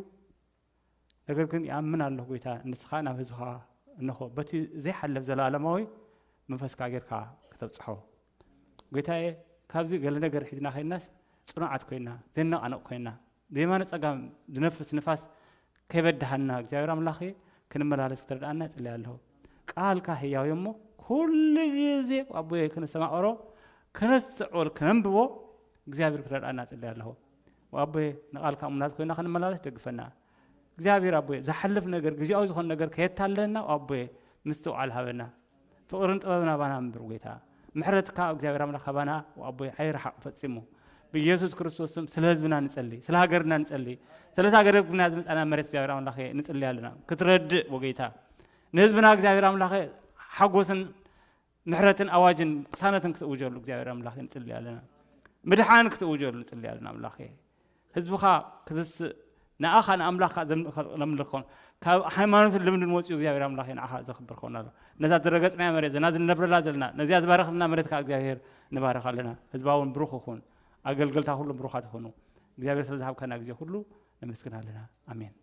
ነገር ግን ይኣምን ኣለኹ ጎይታ፣ ንስኻ ናብ ህዝብኻ እንሆ በቲ ዘይሓለፍ ዘለኣለማዊ መንፈስካ ጌርካ ከተብጽሖ። ጎይታዬ፣ ካብዚ ገለ ነገር ሒዝና ኸይድናስ ጽኑዓት ኮይና፣ ዘይነቓነቕ ኮይና፣ ብየማነ ጸጋም ዝነፍስ ንፋስ ከይበድሃና እግዚኣብሔር ኣምላኸ ክንመላለስ ክትረድኣና እጽሊ ኣለኹ። ቃልካ ህያው እሞ ኩሉ ግዜ ኣቦዬ ክንሰማቐሮ፣ ክነስተውዕል፣ ክነንብቦ እግዚኣብሔር ክትረድኣና እጽሊ ኣለኹ። ኣቦዬ ንቃልካ እሙናት ኮይና ክንመላለስ ደግፈና። እግዚኣብሔር ኣቦዬ ዝሓልፍ ነገር፣ ግዜያዊ ዝኾነ ነገር ከየታለለና ኣቦዬ ምስትውዓል ሃበና። ፍቕርን ጥበብን ኣባና እምበር ጎይታ። ምሕረትካ እግዚኣብሔር ኣምላኽ ኣባና ኣቦይ ኣይርሓቕ ፈጺሙ። ብኢየሱስ ክርስቶስ ስም ስለ ህዝብና ንጸሊ፣ ስለ ሃገርና ንጸሊ፣ ስለታ ገደብና ዝመጻና መሬት እግዚኣብሔር ኣምላኽ ንጽሊ ኣለና። ክትረድእ ወጎይታ። ንህዝብና እግዚኣብሔር ኣምላኽ ሓጎስን ምሕረትን ኣዋጅን ቅሳነትን ክትእውጀሉ እግዚኣብሔር ኣምላኽ ንጽሊ ኣለና። ምድሓን ክትእውጀሉ ንጽሊ ኣለና ኣምላኽ። ህዝብኻ ክትስእ ንኣኻ ንኣምላኽካ ዘምልኽ-፣ ዘምልኽ ኮን ካብ ሃይማኖትን ልምድን ወፂኡ እግዚኣብሔር ኣምላኽ ንኣኻ ዘኽብር ክኸውን ኣሎ። ነዛ ዝረገጽናያ መሬት፣ ዘና ዝነብረላ ዘለና፣ ነዚኣ ዝባረኽልና መሬት ከዓ እግዚኣብሔር ንባረኽ ኣለና። ህዝባ እውን ብሩኽ ይኹን፣ ኣገልገልታ ኩሎም ብሩኻት ይኹኑ። እግዚኣብሔር ስለ ዝሃብካና ግዜ ኩሉ ነመስግን ኣለና። ኣሜን።